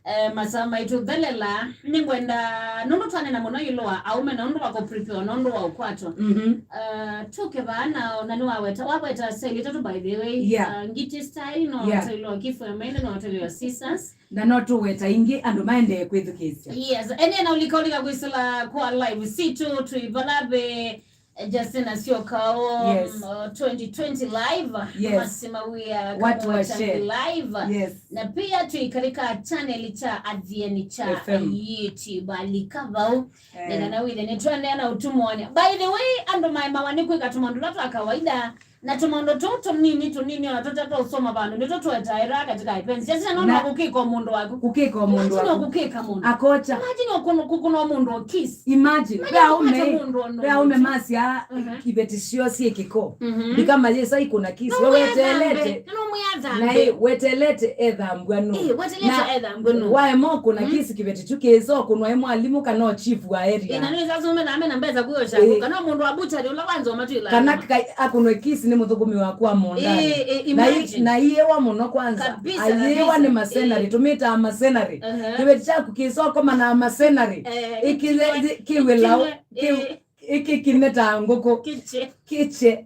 eh, masaa maitũ thelela. Nĩngwenda, nũndũ twanena mũno ĩũlũ wa aũme na ũndũ wa kũprepare na ũndũ wa ũkwato. Mhm. Uh, tũke vaa na, na nĩwaweta, waweta style itatũ, by the way. Yeah. Uh, Ngiti style, no, yeah, style wa Kifo ya Maile, no, style wa Scissors. Na no tũweta ingĩ andũ maendee kwĩthukĩĩsya. Yes, ene na ulika ulika kwisila kwa live situ tuivala ve, eh, Justina Syokao, yes, uh, twenty twenty live. Yes. Masima wia watu wa share live. Yes. Na pia tuikalika channel cha Athiani cha F M. YouTube, alika vau. Eh. Nĩkana withe nĩtwendeea na ũtumwoni. By the way, andũ maemawa nĩ kwĩka tũmaũndũ tũla twa kawaida. Na tũmaũndũ tũu tũnini tũnini ona tũtatwa ũsoma vandũ nĩtwo tũetaĩra katika ĩpenzi. Sya sya no Na- no kũkĩka mũndũ waku. Kũkĩka mũndũ Imagine waku. Kũkĩka mũndũ. Akocha. Imagine ũkũnũ- kũkũna mũndũ kiss. Imagine. Imagine Ve aume, ũkwete mũndũ ono ve aume mũndũ. Masya Mhm. Iveti syo syĩ kĩko. Mhm. Ndikamayĩsa ikũna kiss. No We mwĩathambe. Wetelete. No mwĩathambe. Na ĩ, wetelete ethambwa nũ. Ĩ, wetelete Na ethambwa nũ. Waema ũkũna Mm. Kiss kĩveti tu kĩĩsa ũkũnwa ĩ mwalimũ kana chief wa area. Ĩ, na nĩ sasa ume na mbesa kuyo shaku. Ĩ. Kana mũndũ wa butchery ũla wanzo matwila. Kana kai- akũnwe kiss nĩ mũthũkũmi waku wa mũndani. Ĩ, ĩ, Na i- imagine. Na iĩwa mũno kwanza. Kabisa, Ayĩwa kabisa. Nĩ masenari, Ĩ. Tũmĩtaa masenari. Aha. Kĩveti kyaku kĩĩsa ũkoma na masenari. Eh, Ĩkĩle kĩwe- kĩwĩlau. Kĩwe- Kĩu- Ĩ. Ĩkĩ kĩnetaa ngũkũ. Kĩche. Kĩche.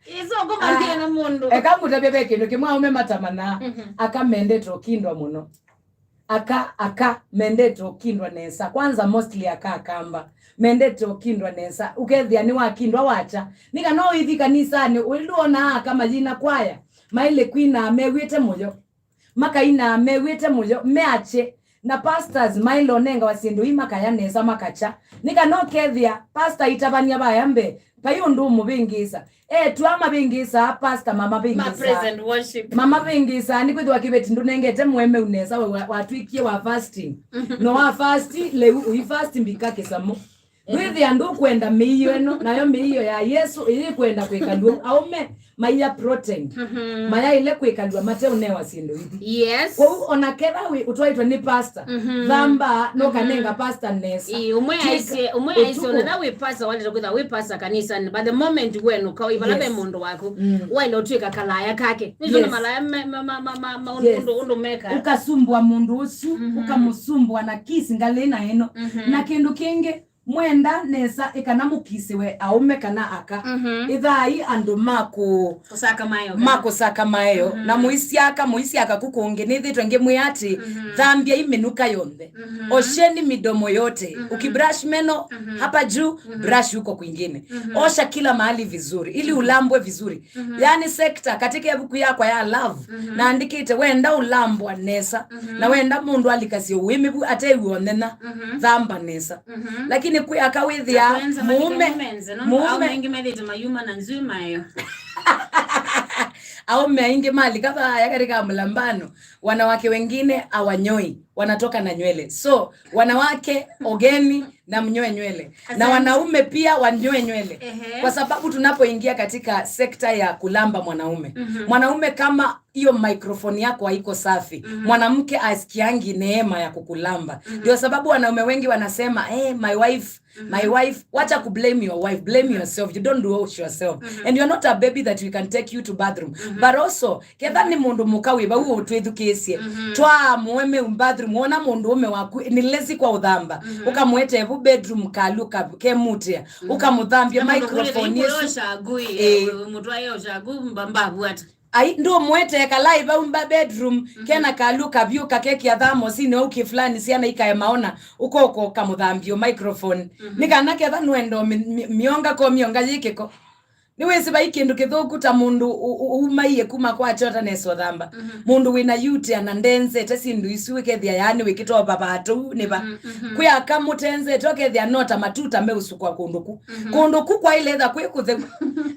Ĩsa ũkũmania na mũndũ. Eka ngũtavye ve kĩndũ kĩmwe aume matamanaa. Mhm. Aka mendete ũkindwa mũno. Aka, aka mendete ũkindwa nesa. Kwanza mostly aka akamba. Mendete ũkindwa nesa. Ũkethĩa nĩwakindwa wakya. Nĩ kana ũithi kanisanĩ, ũilu onaa aka mayina kwaya. Maĩle kwina mew'ĩte mũyo. Makainaa mew'ĩte mũyo, meakye, na pastors maĩle ũnengawa syĩndũ ii makaya nesa makakya. Nĩ kana ũkethĩa pastor aitavany'a vaya mbee, vai ũndũ ũmũvĩngĩĩsa. Eĩtu aa mavĩngĩĩsaa pastor mamavĩngĩĩsaa. Ma praise and worship. Mamavĩngĩĩsaa nĩkwĩthĩwa kĩveti ndũnengete mũemeu nesa, we wa- watw'ĩkie wa fasting. No wa fast, lĩu ũi fast mbika kĩsamũ. Ndwĩthĩa ndũkwenda mĩio ĩno, nayo mĩio ya Yesũ ĩyĩkwenda kwĩkalw'a. Aume maiya protein. Mhm. Mayaĩle kwĩkalw'a mateũnewa syĩndũ ithi. Yes. Kwoou ona ketha wĩ ũtwaĩtwe nĩ pastor, Mhm. thamba nokanenga pastor nesa. Ĩ, ũmwe Twĩka- aisye, ũmwe aisye ũtukũ. Ona tha wĩ pastor, waleta kwĩtha wĩ pastor kanisani, but the moment wenũka, ĩ vala ve Yes. mũndũ waku, Mm. waĩle ũtw'ĩka kalaya kake. Nĩsyo nĩ Yes. malaya me- ma- ma- ma- ma- ma- Yes. ũndũ- ũndũ meka. Ũkasumbwa mũndũ ũsu, Mhm. Ũkamũsumbwa na kiss ngalĩ na ĩno. Mhm. Na kĩndũ kĩngĩ, Mwenda nesa ĩkana mũkisĩwe aũme kana aka. Mhm. Ĩthaai andũ ma kũ- Kũsaka maeo. Ma kũsaka maeo. Mhm. Na mũisyaka, mũisyaka kũ kũngĩ. Nĩthĩtwe ngĩmwĩa atĩ, Mhm. Thambyai mĩnuka yonthe. Mhm. Osheni midomo yote. Mhm. Ukibrush meno, Mhm. hapa juu, Mhm. brush huko kwingine. Mhm. Osha kila mahali vizuri, ili Mhm. ulambwe vizuri. Mhm. Yaani sector, katika evuku yakwa ya love, Mhm. naandĩkĩte, wenda ũlambwa nesa, Mhm. na wenda mũndũ alikasye ũĩmĩvu atew'e ũnena, Mhm. thamba nesa. Mhm. Lakini kwĩ aka wĩthĩa Na kwenza mũũme, manika mũmenze, no? Mũũme. Aũme aingĩ methĩte mayuma na nzui maeo. Aũme aingĩ malika vaya katika mlambano, wanawake wengine hawanyoi, wanatoka na nywele. So, wanawake, ogeni, na mnyoe nywele. Na Asante. Wanaume pia wanyoe nywele. Ehe. Kwa sababu tunapoingia katika sekta ya kulamba mwanaume, Mhm. mwanaume kama hiyo microphone yako haiko safi, Mhm. mwanamke asikiangi neema ya kukulamba. Mhm. Ndio sababu wanaume wengi wanasema, "Eh, my wife, Mhm. my wife," wacha kublame your wife, blame yourself. You don't wash yourself. Mhm. And you're not a baby that we can take you to bathroom. Mhm. But also, ketha nĩ mũndũ mũka wĩ vau ũtwĩthukĩĩsye, Mhm. twaa mũũme bathroom, wona mũndũũme waku nĩ lazy kwa ũthamba, Mhm. ũkamwete vu bedroom kalu ka- kemutĩa, Mhm. ũkamũthambia Na mũndũ kũlĩ microphone ĩkũyũ ĩsu. Shagui, Ĩĩ. Mũtwaye Shagui mbavu ata. Ai, ndũmwete kalai vau mba bedroom, Mhm. kena kalu kavyũ kakekĩa thamosinĩ au kĩfulani syana ikae maona, ũkoko kamũthambio microphone. Mhm. Nĩ kana ketha nũendo mi- mi- mĩonga ko mĩonga yĩkĩko. Nĩwĩsĩ vai kĩndũ kĩthũku ta mũndũ ũ- ũ- ũmaie kuma kwakyo atanesa ũthamba. Mhm. Mũndũ wĩna yutea na ndenzete syĩndũ isu wĩkethĩa yaani wĩkĩtova vatũ nĩ va. Mhm, mhm. Kwĩ aka mũtenzete ũkethĩa no ta matuta meũsukwa kũndũ ku. Mhm. Kũndũ ku kwaĩle etha kwĩ kũtheu.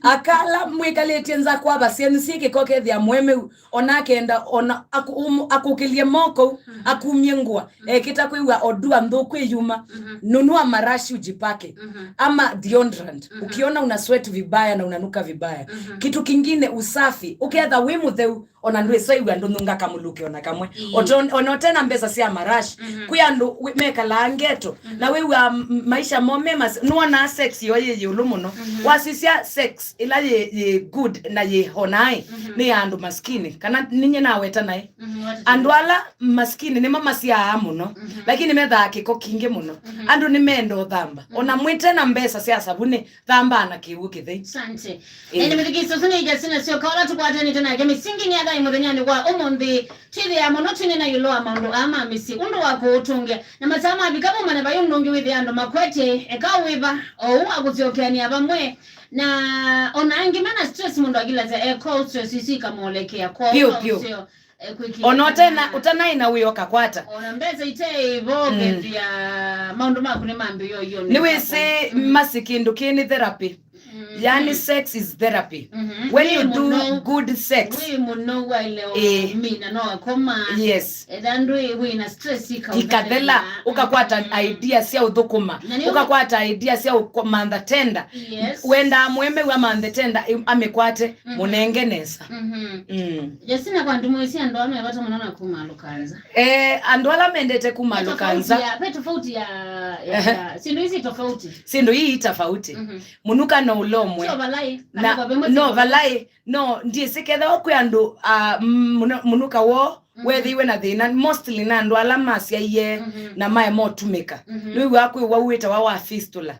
Akala mwĩkalĩtye nza kwava syenyu syĩkĩko ũkethĩa mũemeu ona akenda ona akũ- ũmũ- akũkĩlye moko u, Mhm. akumye ngũa, Mhm. ekĩta kwĩw'a odua nthũku ĩyuma, Mhm. nunua marashi ujipake, Mhm. ama deodorant. Mhm. Ukiona una sweat vibaya na unanuka vibaya. Mhm. Kitu kingine, usafi. Ũketha wĩ mũtheu, ona ndwĩsaĩw'a ndũnunga kamũluke ona kamwe. Ii. Oto- ona ũtena mbesa sya marashi, Mhm. kwĩ andũ wĩ- mekalaa ngeto, Mhm. na wĩw'a m- maisha mo me mas- nũonaa sex yo yĩ yĩũlũ mũno. Mhm. Wasisya sex ĩla yĩ, yĩ good na yĩ honai, Mhm. nĩ ya andũ maskini. Kana ninye naweta naĩ. Mhm, what is Andũ it? Ala maskini nĩmo masyaa mũno, Mhm. lakini methaa kĩko kingĩ mũno. Mhm. Andũ nĩmenda ũthamba. Mhm. Ona mwĩte na mbesa sya savunĩ, thambaa na kĩw'ũ kĩthei. Asante. Ĩĩ. Ĩndĩ mĩthikĩĩsyo sina ija sina syoka ũla tũkwatanĩte nake mĩsingi nĩ athai mũthenyanĩ wa ũmũnthĩ. Twĩthĩaa mũno twĩnena ĩũlũ wa maũndũ aa ma mĩsyĩ, ũndũ wa kũũtũngĩa. Na masaa mavika vau mane vai ũndũ ũngĩ wĩthĩa andũ makwete, eka wĩva, o ũu akũsyokeanĩa vamwe. Na ona angĩ mena stress mũndũ akilasya, eh, kwa stress isu ikamũolekea, kwa Vyũ, ũu vyũ. Ũseo, eh, kwĩkĩa Ona ũtena- kana ũtanaĩ na wĩo kakwata. Ona mbesa ite ivo Mm. kethĩa maũndũ maku nĩ mambĩĩo io nĩ Nĩwĩsĩ Mhm. masi kĩndũ kĩĩ nĩ therapy. Yani, sex is therapy. When you do good sex, wĩ mũno waile o mina no akoma. Yes. Etha ndwĩ wĩ na stress ikathela. Ikathela, ũkakwata idea sya ũthũkũma. Na nĩ ũkakwata idea sya ũmantha tenda. Yes. Wendaa mũemeu amanthe tenda, amĩkwate, mũnenge nesa. Jasina, kwa ndũmĩĩsya andũ amwe vata mũno na kuma Lukanza. Eh, andũ ala mendete kuma Lukanza. Ve tofauti ya, ve tofauti ya, ya, ya, syĩndũ ici tofauti. Syĩndũ ii tofauti. Mũnuka no ũla ũmwe. Sio valai. Na no valai, no, ndiĩsĩ kethĩwa kwĩ andũ, ah, mũnu-, mũnuka woo wethĩiwe na thĩna, mostly na andũ ala masyaie na maema ũtumĩka. Nĩwĩw'aa kwĩ ũwau wĩtawa wa fistula.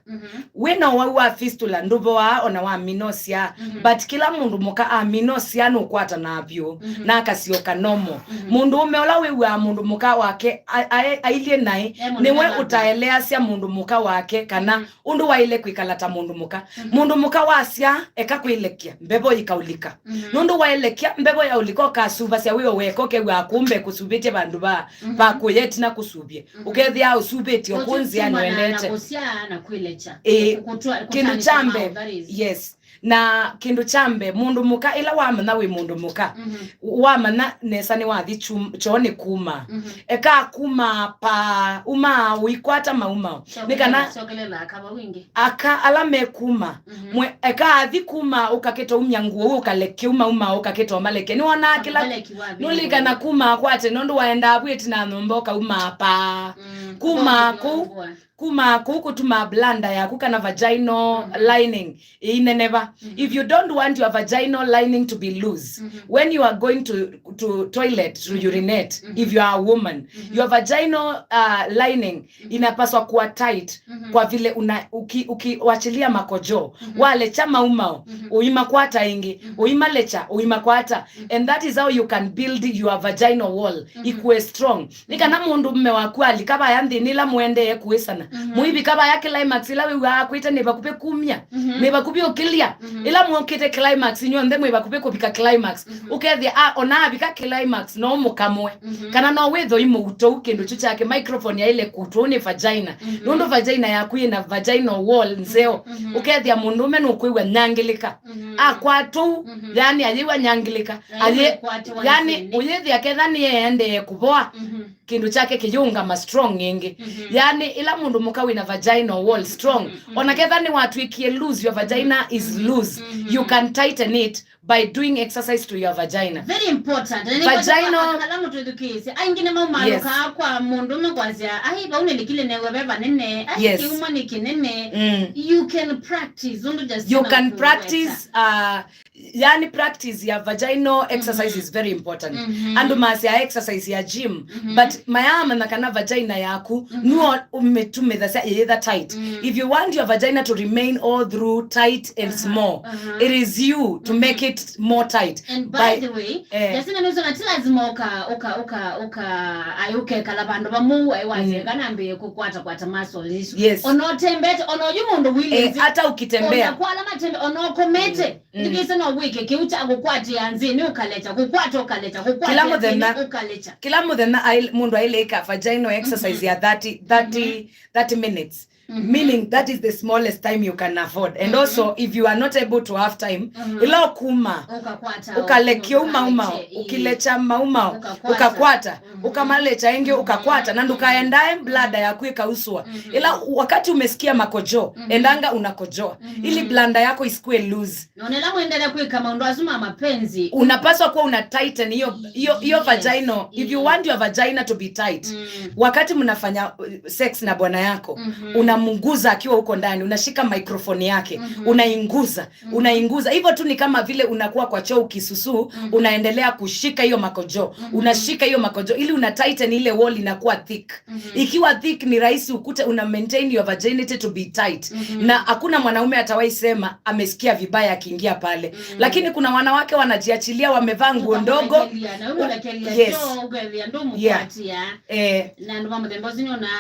Wĩna ũwau wa fistula ndũvoaa ona wamina ũsyaa, but kĩla mũndũ mũka amina ũsyaa nũkwatanaa vyũ na akasyoka normal. Mũndũ ũme ũla wĩw'aa mũndũ mũka wake a-, a-, ailyĩ naĩ, nĩwe ũtaeleasya mũndũ mũka wake kana ũndũ waĩle kwĩkala ta mũndũ mũka. Mũndũ mũka wasya, eka kwĩlekya, mbevo ĩkaũlika. Nũndũ waĩlekya, mbevo yaũlika, ũkasuvasya wĩ o weka, ũkew'aa kũmbe kũsuvĩtye vandũ va, va kũya ĩtina kũsuvye. Ũkethĩa ũsuvĩtye o kũu nzĩanĩ ũendete. Ĩĩ, kĩndũ kya mbee, yes. Na kĩndũ kya mbee, mũndũ mũka, ĩla wamanya wĩ mũndũ mũka, wamanya nesa nĩwathi chum-, choonĩ kuma. Eka kuma pa, uma ũikwata maumao. Nĩ kana aka ala me kuma, mwe, eka athi kuma ũkakĩta umya nguo, ũkalekya uma, uma, ũkakĩta ũmalekya. Nĩwonaa kĩla, nũlikana kuma akwate, nũndũ waendaa vwĩti na nyũmba ũkauma pa. Kuma kũu, kuma kũu kũtuma bladder yaku kana vaginal lining ĩineneva. If you don't want your vaginal lining to be loose, when you are going to, to toilet to urinate, if you are a woman, your vaginal, uh, lining inapaswa kuwa tight kwa vile una-, uki-, ukiwachilia makojoo, walecha maumao, ũimakwata ĩngĩ, ũimalecha, ũimakwata. And that is how you can build your vaginal wall, ikuwe strong. Nĩ kana mũndũ mme waku alika vaya nthĩnĩ ĩla mũendee kũĩsana, mũivika vaya climax ĩla wĩw'aa akwĩte nĩ vakuvĩ kumya, nĩ vakuvĩ ũkĩlya. Ĩla mwokĩte climax, inyw'onthe mwĩ vakuvĩ kũvika climax. Ũkethĩa, a, ona avika climax, no mũkamwe. Kana no wĩthwe imũutũu kĩndũ kyu kyake, microphone yaĩle kutũu nĩ vagina. Nũndũ vagina yaku ĩna vaginal wall nzeo. Ũkethĩa mũndũũme nũkwĩw'a nyangĩlĩka. Akwatũu, yani ayĩw'a nyangĩlĩka. Ayĩ-, yani ũyĩthĩa ketha nĩeendee kũvoa, kĩndũ kyake kĩyĩũngama strong ĩngĩ. Yani ĩla mũndũ mũka wĩna vaginal wall strong, ona ketha nĩwatw'ĩkie loose, your vagina is loose, you can tighten it by doing exercise to your vagina. Very important. Na nĩ vaginal kala mũtwĩthukĩĩsye. Aingĩ nĩmaumalũkaa kwa mũndũũme kwasya, "Ai, vau nĩlikile newe ve vanene. Ai, kĩumo nĩ kĩnene." You can practice. Ũndũ just you can practice, uh, yani practice ya vaginal exercise is very important. Andũ masya exercise ya gym, but mayaamanya kana vagina yaku nuo ũmĩtumĩthasya ĩyĩtha tight. If you want your vagina to remain all through tight and small, it is you to make it more tight. And by the way, Justina nĩsona ti lazima ũka, ũka, ũka, ũka, ai ũkekala vandũ vamwe, ai wasye kana ambĩe kũkwata, kwata muscle isu. Yes. Ona ũtembete, ona ũyu mũndũ wheeling, eh, hata ukitembea. Ona kwa ala matembe, ona ũkomete. Ndikĩse no wĩke kĩu kya kũkwatĩa nzĩnĩ ũkaleta, kũkwata ũkaleta, kũkwatĩa nzĩnĩ ũkaleta. Kĩla mũthenya ail-, mũndũ ailĩka vaginal exercise ya thirty, thirty, thirty minutes. Meaning that is the smallest time you can afford. And also, if you are not able to have time, ĩla ũkuma, ũkalekya uma uma, ũkĩlecha mauma, ũkakwata, ũkamalecha ĩngĩ, ũkakwata, na ndũkaendae bladder yaku ĩkausũa. Ĩla wakati umesikia makojo, endanga unakojoa, ili bladder yako isikuwe loose. Na ũnela mwendelee kwĩka maũndũ asu ma mapenzi. Unapaswa kuwa una tighten hiyo, hiyo, hiyo vagina. If you want your vagina to be tight, wakati mnafanya, uh, sex na bwana yako, unamguza akiwa huko ndani, unashika microphone yake, unainguza, unainguza. Hivyo tu ni kama vile unakuwa kwa choo ukisusu, unaendelea kushika hiyo makojo, unashika hiyo makojo, ili una tighten ile wall inakuwa thick. Ikiwa thick, ni rahisi ukute una maintain your virginity to be tight. Na hakuna mwanaume atawahi sema amesikia vibaya akiingia pale. Lakini kuna wanawake wanajiachilia, wamevaa nguo ndogo. Yes. Yeah. Eh.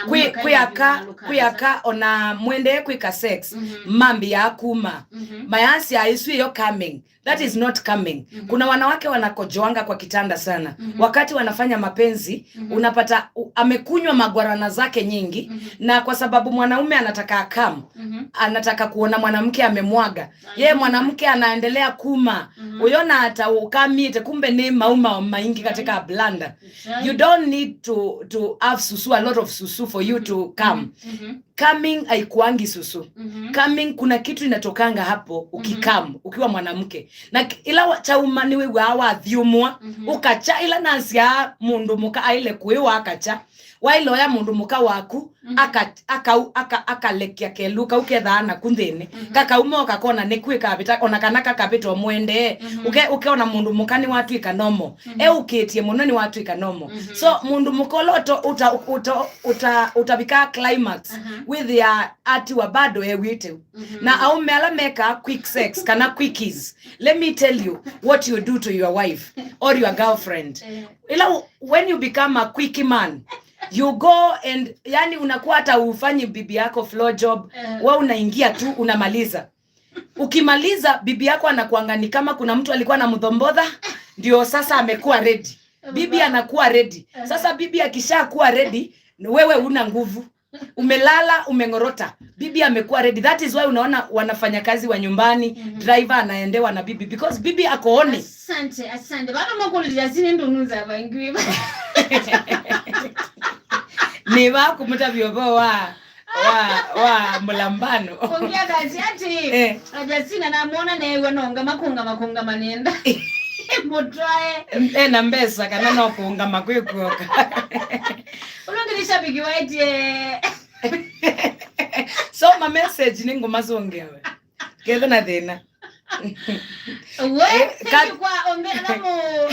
Kwĩ, kwĩ aka, kwĩ aka ona mwendee kwĩka sex, mambi ya kuma. Mayasya isu iyo coming. That is not coming. Kuna wanawake wanakojoanga kwa kitanda sana. Wakati wanafanya mapenzi, unapata, u-, amekunywa maguarana zake nyingi, na kwa sababu mwanaume anataka akam, Anataka kuona mwanamke amemwaga. Ye mwanamke anaendelea kuma. Uyo na ata ukamite, kumbe ni maumao maingi katika blanda. You don't need to, to have susu, a lot of susu for you to come. Coming haikuangi susu. Coming, kuna kitu inatokanga hapo ukikam, ukiwa mwanamke. Na ki- ila wa- kyauma nĩ wĩw'aa wathyũmũa, ũkakya. Ila nasyaa mũndũ mũka aile kũĩ wakakya. Wailoya mũndũ mũka waku, aka- akau- aka- akalekya kelũ kau kethaa naku nthĩnĩ. Kakauma ũkakona nĩkwĩ kavĩta, ona kana kakavĩta ũmwendee. Ũke- ũkeona mũndũ mũka nĩwatw'ĩka normal. Eũkĩtye mũno nĩwatw'ĩka normal. So mũndũ mũka ũla ũta- ũta- ũta- ũta- ũtavikaa climax, wĩthĩa atiwa bado ew'ĩte. Na aũme ala mekaa quick sex kana quickies, let me tell you what you do to your wife or your girlfriend. Ila u- when you become a quickie man, you go and, yani, unakuwa hata ufanyi bibi yako floor job, wa unaingia tu unamaliza. Ukimaliza, bibi yako anakuanga ni kama kuna mtu alikuwa anamdhombodha, ndio sasa amekuwa ready. Bibi anakuwa ready. Sasa bibi akishakuwa ready, wewe una nguvu. Umelala, umeng'orota. Bibi amekuwa ready. That is why unaona wanafanya kazi wa nyumbani, driver anaendewa na bibi because bibi ako on. Asante, asante. Bado makulilya sini ndunu za bangiwa. Nĩ va kũmũtavya ũvoo wa, wa, wa mũlambano. Kũngĩa kasi ati, eh, Justina namwona neew'a nonga makũngama kũngama nenda. Mũtwae. Ena mbesa kana no kũngama kwĩ kuoka. Ũlũngĩlĩ shabiki waĩtie. So ma message nĩ ngũmasũngĩa we. Ketha na thĩna. We, eh, thank you kwa ombe ala mu-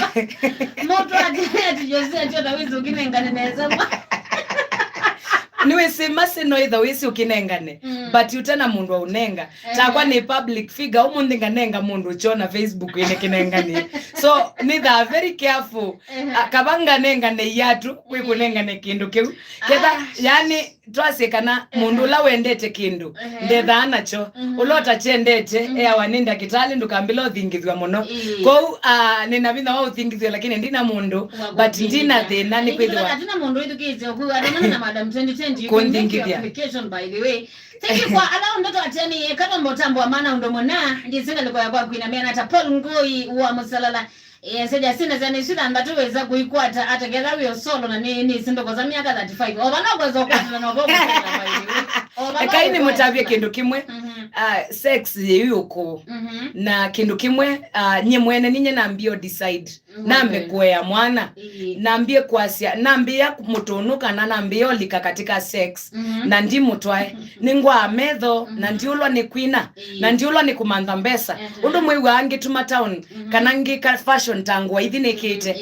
mũtũ ati ati Jose ati ona wĩsĩ ũkĩnengane nesa mwa. Nĩwĩsĩ masi no itha wĩsĩ ũkĩnengane, but ũtena mũndũ aũnenga. Takwa nĩ public figure, ũmũnthĩ nganenga mũndũ ũkyona Facebook ĩnĩ kĩnengane. So nĩthaa very careful. A- kava nganengane iatũ, kwĩ kũnengane kĩndũ kĩu. Ketha, yani, twasye kana mũndũ ũla wendete kĩndũ ndethaa nakyo. Ũla ũtakyendete eawa nĩ ndakĩtalĩ, ndũkambĩla ũthingithw'a mũno. Kwoou, ah, nĩna vinya wa ũthingithw'a, lakini ndina mũndũ, but ndina thĩna nĩkwĩthĩwa. Katina mũndũ ĩthukĩĩsya ũkwĩwa atonana na Madam twenty twenty, you can make your application, by the way. Thank you kwa ala onthe twatĩanĩie kana mũtambo wa mana ũndũ mũna, ndisinga lĩko ya kwa kwina mĩana ta Paul Ngoi wa Mũsalala. Ĩĩ, sya Justina syana isu thanthatũ wĩsa kũikwata ata ketha wĩ o solo na nĩ nĩ sindoko za myaka thirty-five. O vana ũkwesa ũkwatana na ũvoo mũsela, by the way. O vana ũkwatana. Ekai nĩmũtavye kĩndũ kĩmwe. Ah, sex yĩu ũkũũ. Na kĩndũ kĩmwe, ah, nyie mwene ninye nambie o decide. Nambe kũea mwana. Nambie kwasya, nambia mũtũnũ kana nambia ũlika katika sex. Na ndimũtwae. Nĩngwaa metho, na ndiũlwa nĩ kwina, na ndiũlwa nĩ kũmantha mbesa. Ũndũ mwĩw'aa ngĩtuma town, kana ngĩka fashion ta ngũa ithi nĩkĩte.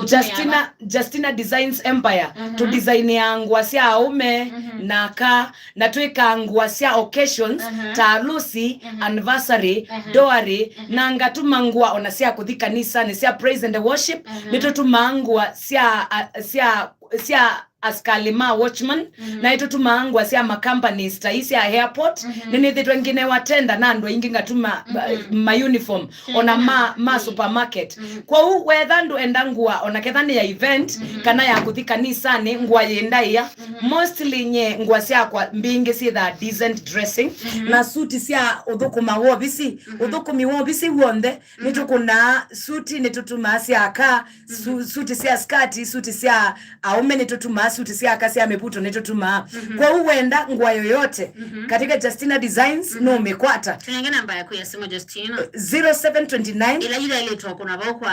Justina, Justina Designs Empire, tũdesignia ngũa sya aũme, na aka, na twĩkaa ngũa sya occasions, ta alusi, anniversary, dowry, na ngatuma ngũa ona sya kũthi kanisanĩ, sya praise and worship, nĩtũtumaa ngũa sya, a- sya sya asikali ma watchman, na nĩtũtumaa ngũa sya ma companies ta ii sya airport, nĩnĩthĩtwe ngĩnewa tenda na andũ aingĩ ngatuma, uh, ma uniform, ona ma, ma supermarket. Kwoou wetha ndũenda ngũa, ona ketha nĩ ya event, kana ya kũthi kanisanĩ, ngũa yĩ ndaĩa. Mostly nye ngũa syakwa mbingĩ syĩthaa decent dressing, na suti sya ũthũkũma wovisi, ũthũkũmi wovisi w'onthe, nĩtũkũnaa suti, nĩtũtumaa sya aka, su- suti sya skati, suti sya aũme nĩtũtumaa, suti sya aka sya mĩvuto nĩtũtumaa. Kwoou wenda ngũa yoyote katika Justina Designs, nũũmĩkwata. Tunenge namba yaku ya simu, Justina. Zero seven twenty nine. Ĩla yĩla ĩlĩtwa kũna vau kwa.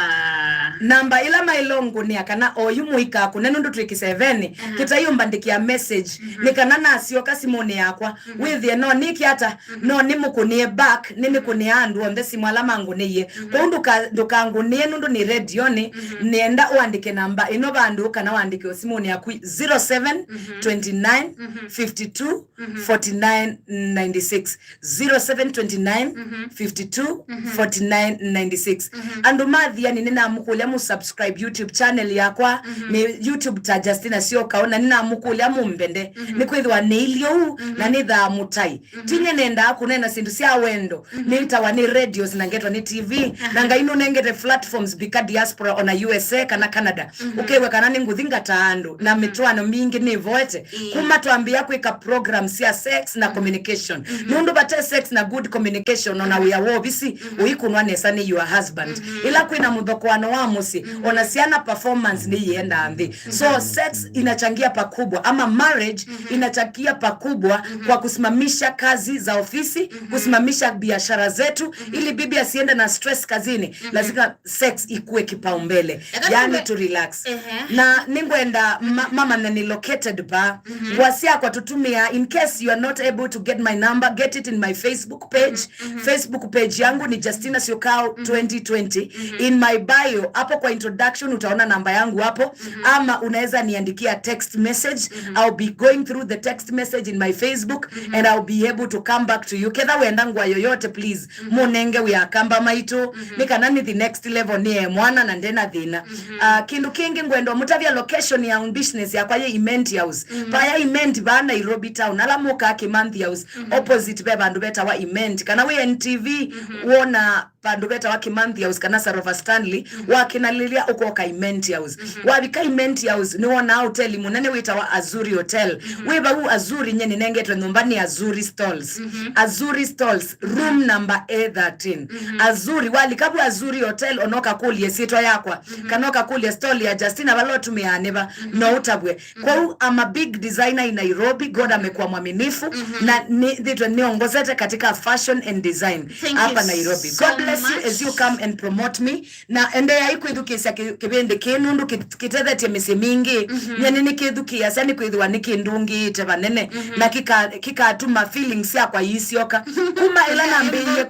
Namba ĩla maĩlongũnĩa kana oyu mũika kũne nũndũ twĩ kĩsevenĩ, kĩtaiũmbandĩkĩa message, nĩ kana nasyoka simũnĩ yakwa, wĩthĩe no nĩkĩ ata, no nĩmũkũnĩe back, nĩnĩkũnĩa andũ onthe simũ ala mangũnĩie. Kwoou ndũka- ndũkangũnĩe nũndũ nĩ redionĩ, nĩenda ũandĩke namba ĩno vandũ kana wandĩke o simũnĩ yaku, zero seven twenty nine fifty two forty nine ninety six. Zero seven twenty nine fifty two forty nine ninety six. Andũ mathiani nĩnamũkũlya mũ subscribe YouTube channel yakwa, nĩ YouTube ta Justina Syokao, na nĩnamũkũlya mũmbende. Nĩkwĩthĩwa nĩ ilyo u na nĩthaa mũtai. Tinye nendaa kũneena syĩndũ sya wendo. Nĩtawa nĩ radios na ngetwa nĩ T V. Na Ngai nũnengete platforms mbika diaspora ona U S A kana Canada. Ũkew'a kana nĩ ngũthi ngataa andũ na mĩtũ- mĩtwaano mingĩ nĩvoete. Ĩĩ. Kuma twambĩĩa kwĩka program sya sex na communication. Nũndũ vate sex na good communication, ona wĩa wa ovisi ũikunwa nesa nĩ your husband. Ĩla kwĩna mũthokoano wa mũsyĩ, ona syana performance nĩiendaa nthĩ. So sex inachangia pakubwa, ama marriage inachangia pakubwa kwa kusimamisha kazi za ofisi, kusimamisha biashara zetu, ili bibi asiende na stress kazini. Lazima sex ikuwe kipaumbele. Eka yani tume- to relax. Ehe. Na ningwenda ma- mama na ni located pa ngwa syakwa tutumia, in case you are not able to get my number, get it in my Facebook page. Facebook page yangu ni Justina Syokao twenty twenty. In my bio, hapo kwa introduction utaona namba yangu hapo, ama unaweza niandikia text message. I'll be going through the text message in my Facebook and I'll be able to come back to you. Ketha wenda ngwa yoyote, please, mũnenge wĩa Akamba maitũ, nĩ kana nĩ the next level nĩ e mwana na ndena thĩna. Ah, kĩndũ kĩngĩ ngwenda mũtavya location ya business yakwa yĩ Imenti House. Paya Imenti vaa Nairobi town, ala mũkaa Kimanthi House, opposite ve vandũ vetawa Imenti. Kana wĩ N T V, wona vandũ vetawa Kimanthi House kana Sarova Stanley, wakĩnalĩlya ũkoka Imenti House. Wavika Imenti House, nĩwonaa hoteli mũnene wĩtawa Azuri Hotel. Wĩ vau Azuri, nye nĩnengetwe nyũmba nĩ Azuri Stalls. Azuri Stalls, room number A thirteen. Azuri, walika vu Azuri Hotel, ona ũkakũlye syĩtwa yakwa, kana ũkakũlya stall ya Justina vala ũtumĩaa nĩva, no ũtavw'e. Kwoou, I'm a big designer in Nairobi. God amekuwa mwaminifu, na nĩthĩtwe nĩongozete katika fashion and design hapa Nairobi. God bless you as you come and promote me. Na endeeai kwĩthukĩĩsya kĩ- kĩvĩndĩ kĩĩ nũndũ kĩ- kĩtethetye mĩsyĩ mingĩ. Nyie nĩnĩkĩthukĩĩasya nĩkwĩthĩwa nĩkĩndũngĩĩte vanene, na kĩka- kĩkatuma feelings syakwa iisyoka. Kuma ĩla nambĩĩie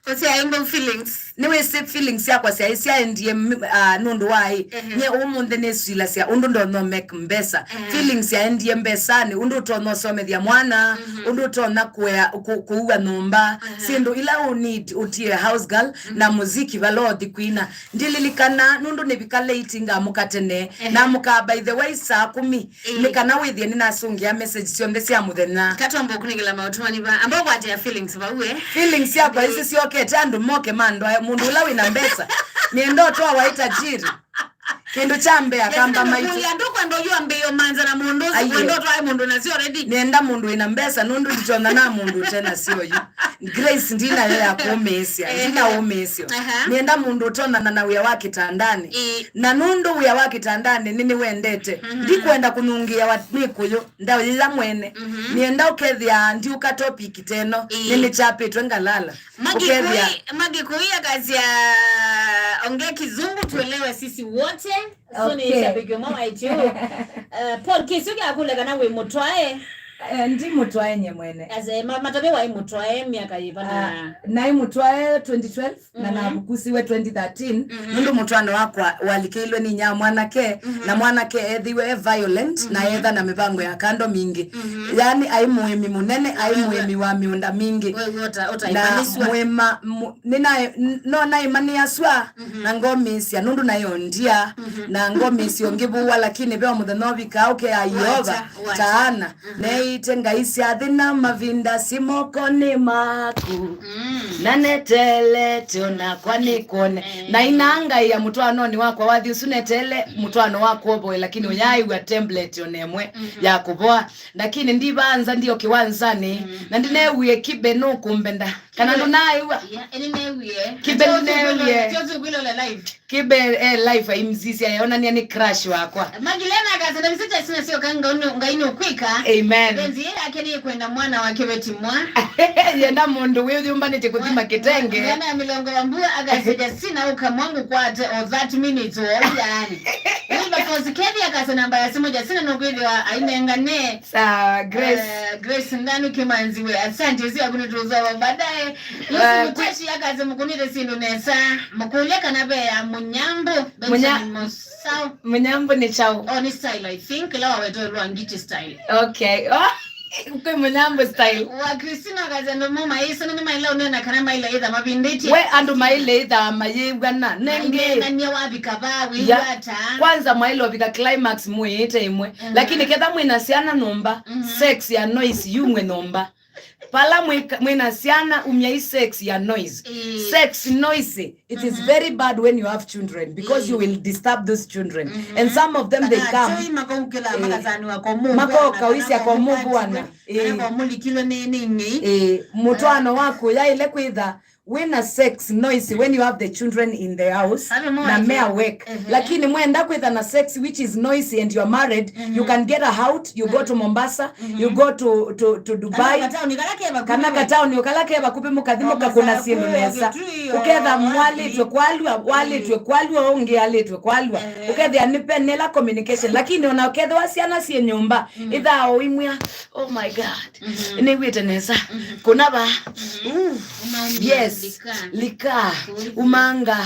Kũsyaĩmbo feelings. Nĩwĩsĩ feelings syakwa syaĩ syaendie m- ah, nũndũ wa ĩ. Nyie ũmũnthĩ nĩsilasya ũndũ ndonya make mbesa. Feelings syaendie mbesanĩ, ũndũ ũtonya ũsomethya mwana, ũndũ ũtonya kũea kũ- kũua nyũmba, syĩndũ ila ũ need ũtie house girl, na muziki vala ũthi kwina. Ndililikana nũndũ nĩvika late ngamũka tene. Namũkaa by the way saa kũmi. Nĩ kana wĩthĩe nĩnasũngĩa message syonthe sya mũthenya. Katwamba ũkunĩkĩla maũtũmani va. Amba ũkwatĩa feelings vau, eh? Feelings syakwa isu syokete andũ moke mandwae mũndũ ũla wĩna mbesa. Nĩenda ũtwawa ĩ tajiri. Kĩndũ kya mbee Akamba maitũ. Andũ kwenda ũyũambĩĩo manza na mũndũ ũsu kwenda ũtwae mũndũ nasyo already. Nĩenda mũndũ wĩna mbesa nũndũ nditonya na mũndũ ũte nasyo yu. Grace ndinayo ya kũũmĩĩsya, ndinaũmĩĩsyo. Nĩenda mũndũ ũtonana na wĩa wa kĩtandanĩ. Na nũndũ wĩa wa kĩtandanĩ nĩnĩwendete, ndikwenda kũnungĩawa nĩ kũyũ, ndaũyĩya mwene. Nĩenda ũkethĩa ndiũka topic teno, nĩnĩchapĩtwe ngalala. Ũkethĩa Magikũyũ akasya, ongea kizungu tuelewe sisi wote. So ni shabiki ũmwe wa itũ. Eh, Paul Kĩsio akakũlya kana wĩ mũtwae. Eh, ndi mũtwae nye mwene. As a, ma- matavya waĩ mũtwae myaka yĩva na Ah, naĩ mũtwae twenty twelve na navukusiwe twenty thirteen nũndũ mũtwaano wakwa walikĩilwe nĩ inya mwanake, na mwanake ethĩiwe e violent na etha na mĩvango ya kando mingĩ. Yaani aĩ mũĩmi mũnene, aĩ mũĩmi wa mĩũnda mingĩ. Wew'o ũta- na ũtaimaniswa. Mwĩma mu- nĩnaĩ- n- no naĩmanĩaswa na ngomĩĩsya nũndũ naĩ o ndia, na ngomĩĩsya ũngĩ vũa, lakini ve o mũthenya ũvikaa ũkeaa Yeova, wacha, wacha. Taana, neĩte ngai sya thĩna mavinda si mokonĩ maku. Na neteelete onakwa nĩkwone. Na inangaĩa mũtwaanonĩ wakwa wathi ũsu neteele mũtwaano wa kwovoe, lakini ũyaaĩw'a template ona ĩmwe ya kũvoa. Lakini ndivanza ndio kĩwanzanĩ, na ndineewie kibe nũkũmbenda. Kana ndũnaaĩw'a? Yeah, eni newie. Kibe ndineewie. Kibe e live aimsisya eonania nĩ crush wakwa. Magilena akasema visita sina sio kanga unu ngaini ukwika. Amen. Benzi yeye akeni kwenda mwana wa kiveti mwa. Yenda mũndũ wĩyũmbanĩtye kũthima kĩtenge. Yana ya milongo wa mbua akasema sina uka mwangu kwate o thirty minutes o yani. Wilberforce Kethi akasema namba ya simu ja sina no kwĩthĩwa ainengane. Sawa, Grace. Eh, Grace Ndanu Kimanzi we, asante, usi akuni tuzawa baadaye. Yusi Mutashi akaze mukunire sindu nesa. Mukulia kana be ya Munyambo, Benjamin Musau. Munyambo ni chao. Oh, ni style, I think. Lawa weto lwa ngiti style. Okay. Oh, kwe Munyambo style. Wa Christina akaze ndo mama isa ni maila unena kana maila itha mabinditi. We andu maile itha mayegana. Nenge. Nenge ni wabi kabawi. Ya. Kwanza mwaile ovika climax muite imwe. Lakini ketha mwĩna syana nyũmba, sex ya noise yumwe nyũmba. Pala mwĩ-, mwĩna syana, umyai sex ya noise. Ĩĩ. Sex noisy. It is very bad when you have children because you will disturb those children. And some of them, they come, atoi makaukĩla, eh, makasanĩwa kwa mũvwana, makoka ũisya kwa mũvwana. Kana kwa mũlikilwe nĩ, nĩ ng'ei. Eh, mũtwaano waku yaĩle kwĩtha wĩna sex noisy when you have the children in the house na me awake. Lakini mwenda kwĩtha na sex which is noisy and you are married, you can get a house, you go to Mombasa, you go to, to, to Dubai. Kana kataoni kala ke vakuvĩ, mũkathi mũkakũna syĩndũ nesa. Ũketha mwaĩlĩtwe kwalw'a, waĩlĩtwe kwalw'a, ũngĩ aĩlĩtwe kwalw'a. Ũkethĩa nĩ penela communication. Lakini ona ũkethĩwa syana syĩ nyũmba, ĩthaa o imwĩa, "Oh my God, nĩw'ĩte nesa." Kũna va. Ooh, yes. Lika. Umanga.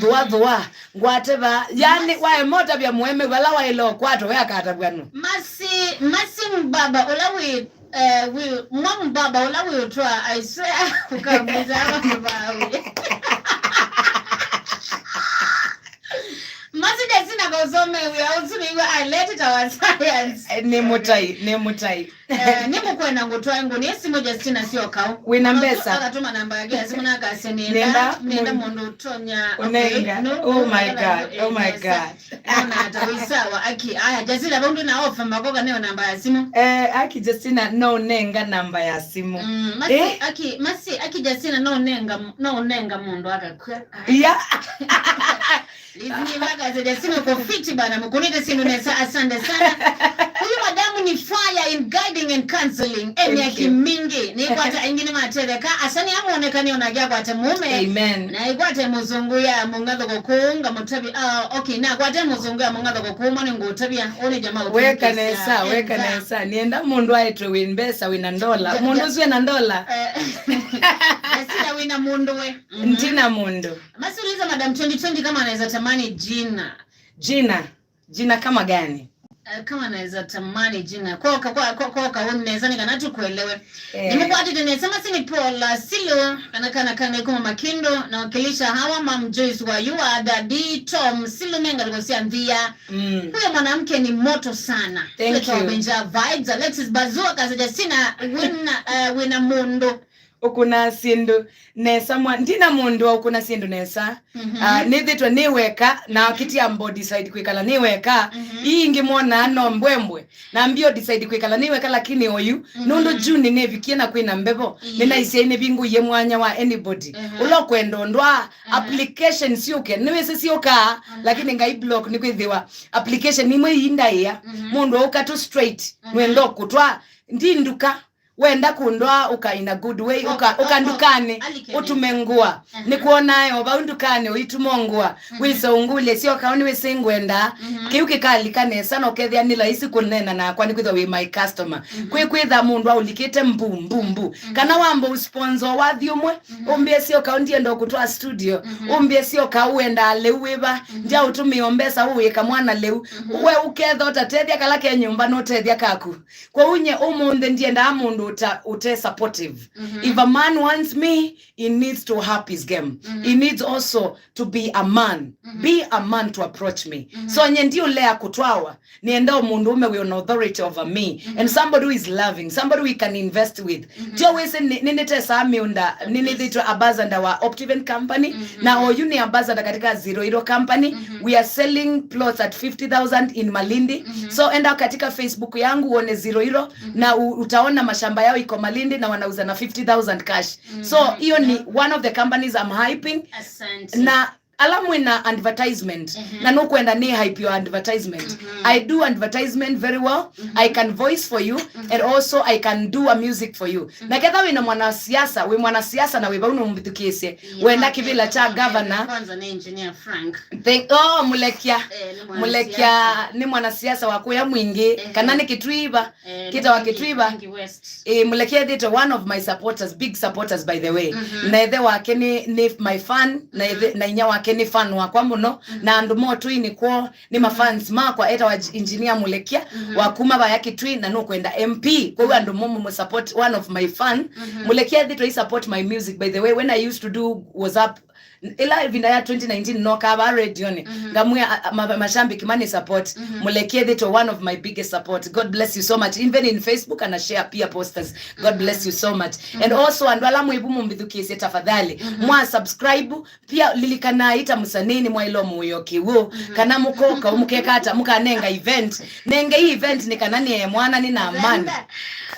Thũa, thũa. Ngwate va. Yani, waema ũtavya mũeme vala waĩle ũkwatwa, we akatavw'a nũ? Masi, masi mbaba ũla wĩ, eh, wĩ, mwa mbaba ũla wĩ ũtwa, I swear, ũkamwĩta ava mbawe. Masi Justina kausome wĩa ũsu nĩw'o ailete ta wa science. Eh, nĩ mũtai, nĩ mũtai. Eh, nĩ mũkwenda ngũtwae ngũnie simũ Justina syoka. Wĩna mbesa? Akatuma namba yake ya simũ na akasya nĩenda, nĩenda mũndũ ũtonya, okay, ũnenga. Oh my God, oh my God. Ona ata wĩ sawa, aki, aya, Justina, vau ndwĩ na offer makoka nĩyo namba ya simũ. Eh, aki Justina, no ũnenga namba ya simũ. Mm, masi, eh? Aki, masi, aki Justina, no ũnenga, no ũnenga mũndũ akakw'a. Yeah. Lizingi maka zile simu kwa fiti bana, mkunite sinu nesa, asante sana. Huyu madamu ni fire in guiding and counseling. Eh, miaka mingi. Nĩkwata aingĩ nĩmatetheeka, asa nĩ amwonekane ona akwate mũũme. Amen. Na ĩkwate mũzungu ya mũngathoko kũũ, ngamũtavya, ah, okay, na akwate mũzungu ya mũngathoko kũũ, mwana ngũtavya, ũnĩ jamaa weka nesa, weka nesa. Nĩenda mũndũ aĩtwe wĩ mbesa, wĩna ndola. Mũndũ ũsu ena ndola. Eh, Justina wĩna mũndũ we. Ntina mũndũ. Basi uliza Madam twenty twenty kama anaweza tamani jina. Jina? Jina kama gani? Eh, kama anaweza tamani jina. Koka, kwa, kwa, koka, unaweza ni kana tukuelewe. Eh. Nimekwatite nesa, masi ni Paula Silo, kana, kana, kana, kuma Makindo, nawakilisha hawa, Mam Joyce wa Yua, Daddy Tom, Silo Menga, Lugosia Nthia. Mm. Huyo mwanamke ni moto sana. Thank you. Benja Vibes, Alexis Bazua, Kaza Justina, wina, eh, wĩna mũndũ. Ũkũnaa syĩndũ nesa mwa-, ndina mũndũ wa ũkũna syĩndũ nesa. Mhm. Ah, nĩthĩtwe nĩ weka, na kĩtia mbo decide kwĩkala nĩ weka. Mhm. Ii ingĩ mwonaa no mbwembwe. Na mbio decide kwĩkala nĩ weka, lakini oyu, mhm, nũndũ June nĩvikie na kwĩna mbevo, ii, nĩnaisye nĩvingũie mwanya wa anybody. Mhm. Ũla ũkwenda ũndwaa, mhm, application syũke. Nĩwĩsĩ syũkaa, mhm, lakini ngai block nĩkwĩthĩwa application imwe iindaĩa. Mhm. Mũndũ ũka tu straight, mhm, nwenda kũtwa ndi nduka. Wenda kũndwaa ũka in a good way, ũka, ũka ndukanĩ, ũtume ngũa. Nĩkwonaa o vau ndukanĩ ũituma ngũa. Mhm. Wĩse ũngũlye syoka, nĩwĩsĩ ngwenda. Mhm. Kĩu kĩkalika nesa, na ũkethĩa nĩ laisi kũneena nakwa, nĩkwĩthwa wĩ my customer. Mhm. Kwĩ kwĩtha mũndũ aũlikĩte mbu, mbu, mbu. Mhm. Kana wamba ũsponsor wathi ũmwe, mhm, ũmbĩe syoka, ndienda kũtwaa studio. Mhm. Ũmbĩe syoka, ũendaa lĩu wĩva, mhm, ndyaũtũmĩa mbesa, ũwĩka mwana lĩu. Mhm. We ũketha ũtatethya kala ke nyũmba, nũtethya kaku. Kwoou nye ũmũnthĩ ndiendaa mũndũ ũta-, ũte supportive. Mhm. If a man wants me, he needs to up his game. Mhm. He needs also to be a man. Mhm. Be a man to approach me. Mhm. So nye ndiũlea kũtwawa, nĩenda mũndũ ũme wĩ on authority over me. Mhm. And somebody who is loving, somebody we can invest with. Mhm. Tio wĩsĩ nĩ-, nĩnĩtesaa mĩũnda, nĩnĩthĩtwe ambassador wa Optiven Company, mhm, na oyu nĩ ambassador katika Zero Hero Company. Mhm. We are selling plots at fifty thousand in Malindi. Mhm. So enda katika Facebook yangu uone Zero Hero, mhm, na u-, utaona mashamba yao iko Malindi na wanauza na fifty thousand cash. Mhm. So hiyo ni one of the companies I'm hyping. Asante. Na ala mwĩna advertisement, mhm, na nũkwenda nĩ hype your advertisement. Mhm. I do advertisement very well. Mhm. I can voice for you, mhm, and also I can do a music for you. Mhm. Na ketha wĩna mwanasiasa, wĩ mwanasiasa na wĩ vau nũmbĩthukĩĩsye, wenda kĩvĩla kya governor. Kwanza nĩ engineer Frank. Thank, oh, Mũlekia. Eh, nĩ mwanasiasa. Mũlekia nĩ mwanasiasa wa kũya Mwingĩ, eh, kana nĩ Kĩtuiva. Eh, kĩtawa Kĩtuiva. Mwingĩ West. Eh, Mũlekia ethĩtwe one of my supporters, big supporters by the way. Mhm. Na ĩthe wake nĩ, nĩ my fan, na ĩthe, mhm, na inya wake nĩ fan wakwa mũno, mhm, na andũ motũinĩ kwoo nĩ ma fans makwa, etawa j-, Engineer Mũlekia, mhm, wa kuma vaya Kitui na nũkwenda M P. Kwoou, mhm, andũ mo mũmũ support, one of my fan. Mhm. Mũlekia ethĩtwe he support my music, by the way, when I used to do WhatsApp Ĩla ĩvinda ya twenty nineteen nokaa vaa redioni, ngamwĩa, a, a, ma-, mashambiki mani support, mũlekie thĩtwe one of my biggest support. God bless you so much. Even in Facebook ana share pia posters. God bless you so much. And also andũ ala mwĩvu mũmbithukĩĩsye, tafadhali mwa subscribe. Pia lilikanai ta mũsanĩnĩ mwaĩlwa mũĩo kĩw'ũ, kana mũkoka mũkeka ata mũkanenga event. Nengei event nĩ kana nĩe mwana nĩ na amani.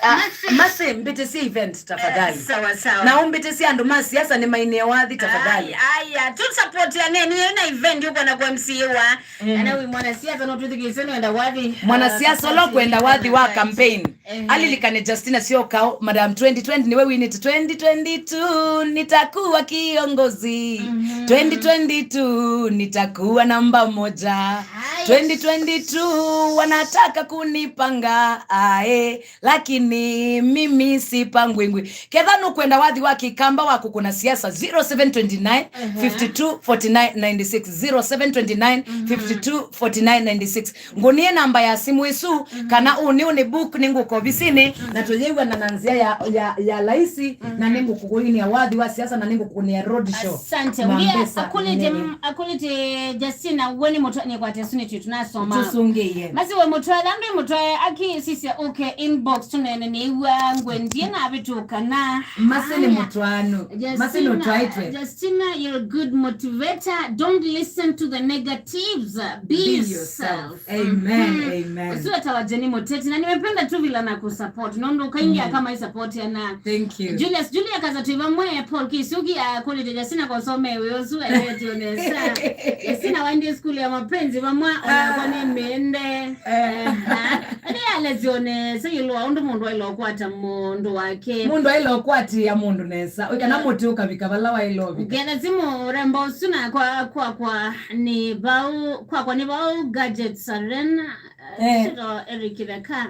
Ah, Mercy, mbĩtĩsye event tafadhali. Eh, sawa, sawa. Na ũmbĩtĩsye andũ ma siasa nĩmainĩe wathi tafadhali. Aya, aya, tu support ya nini? Ĩna event ũkwenda kwa M C A wa. Ana wĩ mwanasiasa no twĩthukĩĩsye nĩenda wathi. Mwanasiasa ũla ũkwenda wathi wa campaign. Alilikane Justina Syokao, Madam twenty twenty, niwe winĩte twenty twenty-two nitakuwa kiongozi. Twenty twenty-two nitakuwa namba moja. Twenty twenty-two wanataka kunipanga, ae, lakini mimi sipangwingwi. Ketha nũkwenda wathi wa kĩkamba wa kũkũna siasa, zero seven twenty-nine, fifty-two, forty-nine, ninety-six, zero seven twenty-nine, fifty-two, forty-nine, ninety-six. Ngũnie namba ya simũ ĩsu, kana ũnĩ ũnĩ book nĩ ngũka ovisinĩ, na tũyĩw'ana na nzĩa ya, ya, ya laisi, na nĩ ngũkũkũinĩa wathi wa siasa, na nĩ ngũkũnĩa road show. Asante. Mambesa akũlĩte, akũlĩte Justina, we nĩ mũtwa nĩkwate suni tu tunasoma. Tũsũngĩie. Masi we mũtwa, thambi mũtwa, akisisya ũke inbox tũnene nĩiwa ngwendie na avĩtũka na. Masi nĩ mũtwanu. Masi nĩ ũtwaĩtwe. Justina, you're a good motivator. Don't listen to the negatives. Be yourself. Amen, amen. Usiwe tawa Jenny Moteti. Na nimependa tu vile na kusupport. Nondo ukaingia kama hii support ya na. Thank you. Julius, Julia kaza tu vamwe Paul Kisugi, ah, kule Justina kwa some wewe usiwe leo nesa. Justina waende school ya mapenzi vamwa ona kwa ni mende. Ani alezio nesa yilo undu mundu ilo kwata mundu wake. Mundu ilo kwati ya mundu nesa. Uka na muti ukavika vala wa ilo vika. Ngena simu rembo suna kwa, kwa, kwa ni vau, kwa, kwa ni vau gadgets arena. Eh. Sito Eric Rebecca.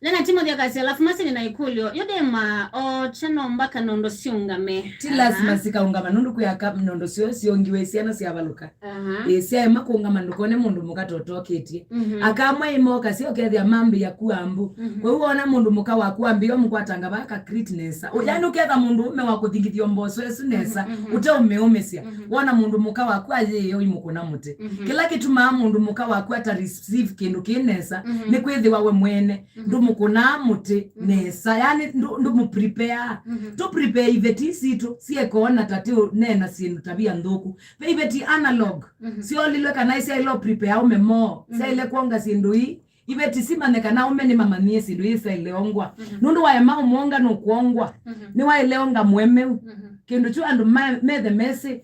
Lena Timothy akasya, alafu masi nina ikulyo, yo dema o chano mpaka nondo siungame. Ti lazima sikaungama, nundu kwĩ aka nondo syo siongiwe syana syavaluka. Aha. Ĩ, syaema kũngama ndũkone mũndũ mũka totokĩtye. Aka amwe ĩmoka syo kethĩa mambĩĩa kua mbu. Kwoou wona mũndũ mũka waku ambĩĩa ũmũkwatanga vaka crit nesa. Yaani ũketha mũndũ ũme wa kũthingithia mboso ĩsu nesa, ũteũmĩũmĩsya. Wona mũndũ mũka waku ayĩĩa ũimũkũna mũtĩ. Kĩla kĩtumaa mũndũ mũka waku ata receive kĩndũ kĩ nesa, nĩ kwĩthĩwa we mwene ndũmũkũnaa mũtĩ nesa, yani ndũ-, ndũmũprepare. Tũprepare iveti sitũ syekoo na ta tĩũneena syĩndũ tavia nthũku. Ve iveti analog syolilwe kana syaĩle prepare aume moo, syaĩle kwonga syĩndũ ii. Iveti simanye kana aume nĩmamanyie syĩndũ ii syaĩle ongwa. Nũndũ waema ũmwonga nũkwongwa. Nĩwaĩle onga mũemeu. Kĩndũ kyu andũ ma-, methe mesĩ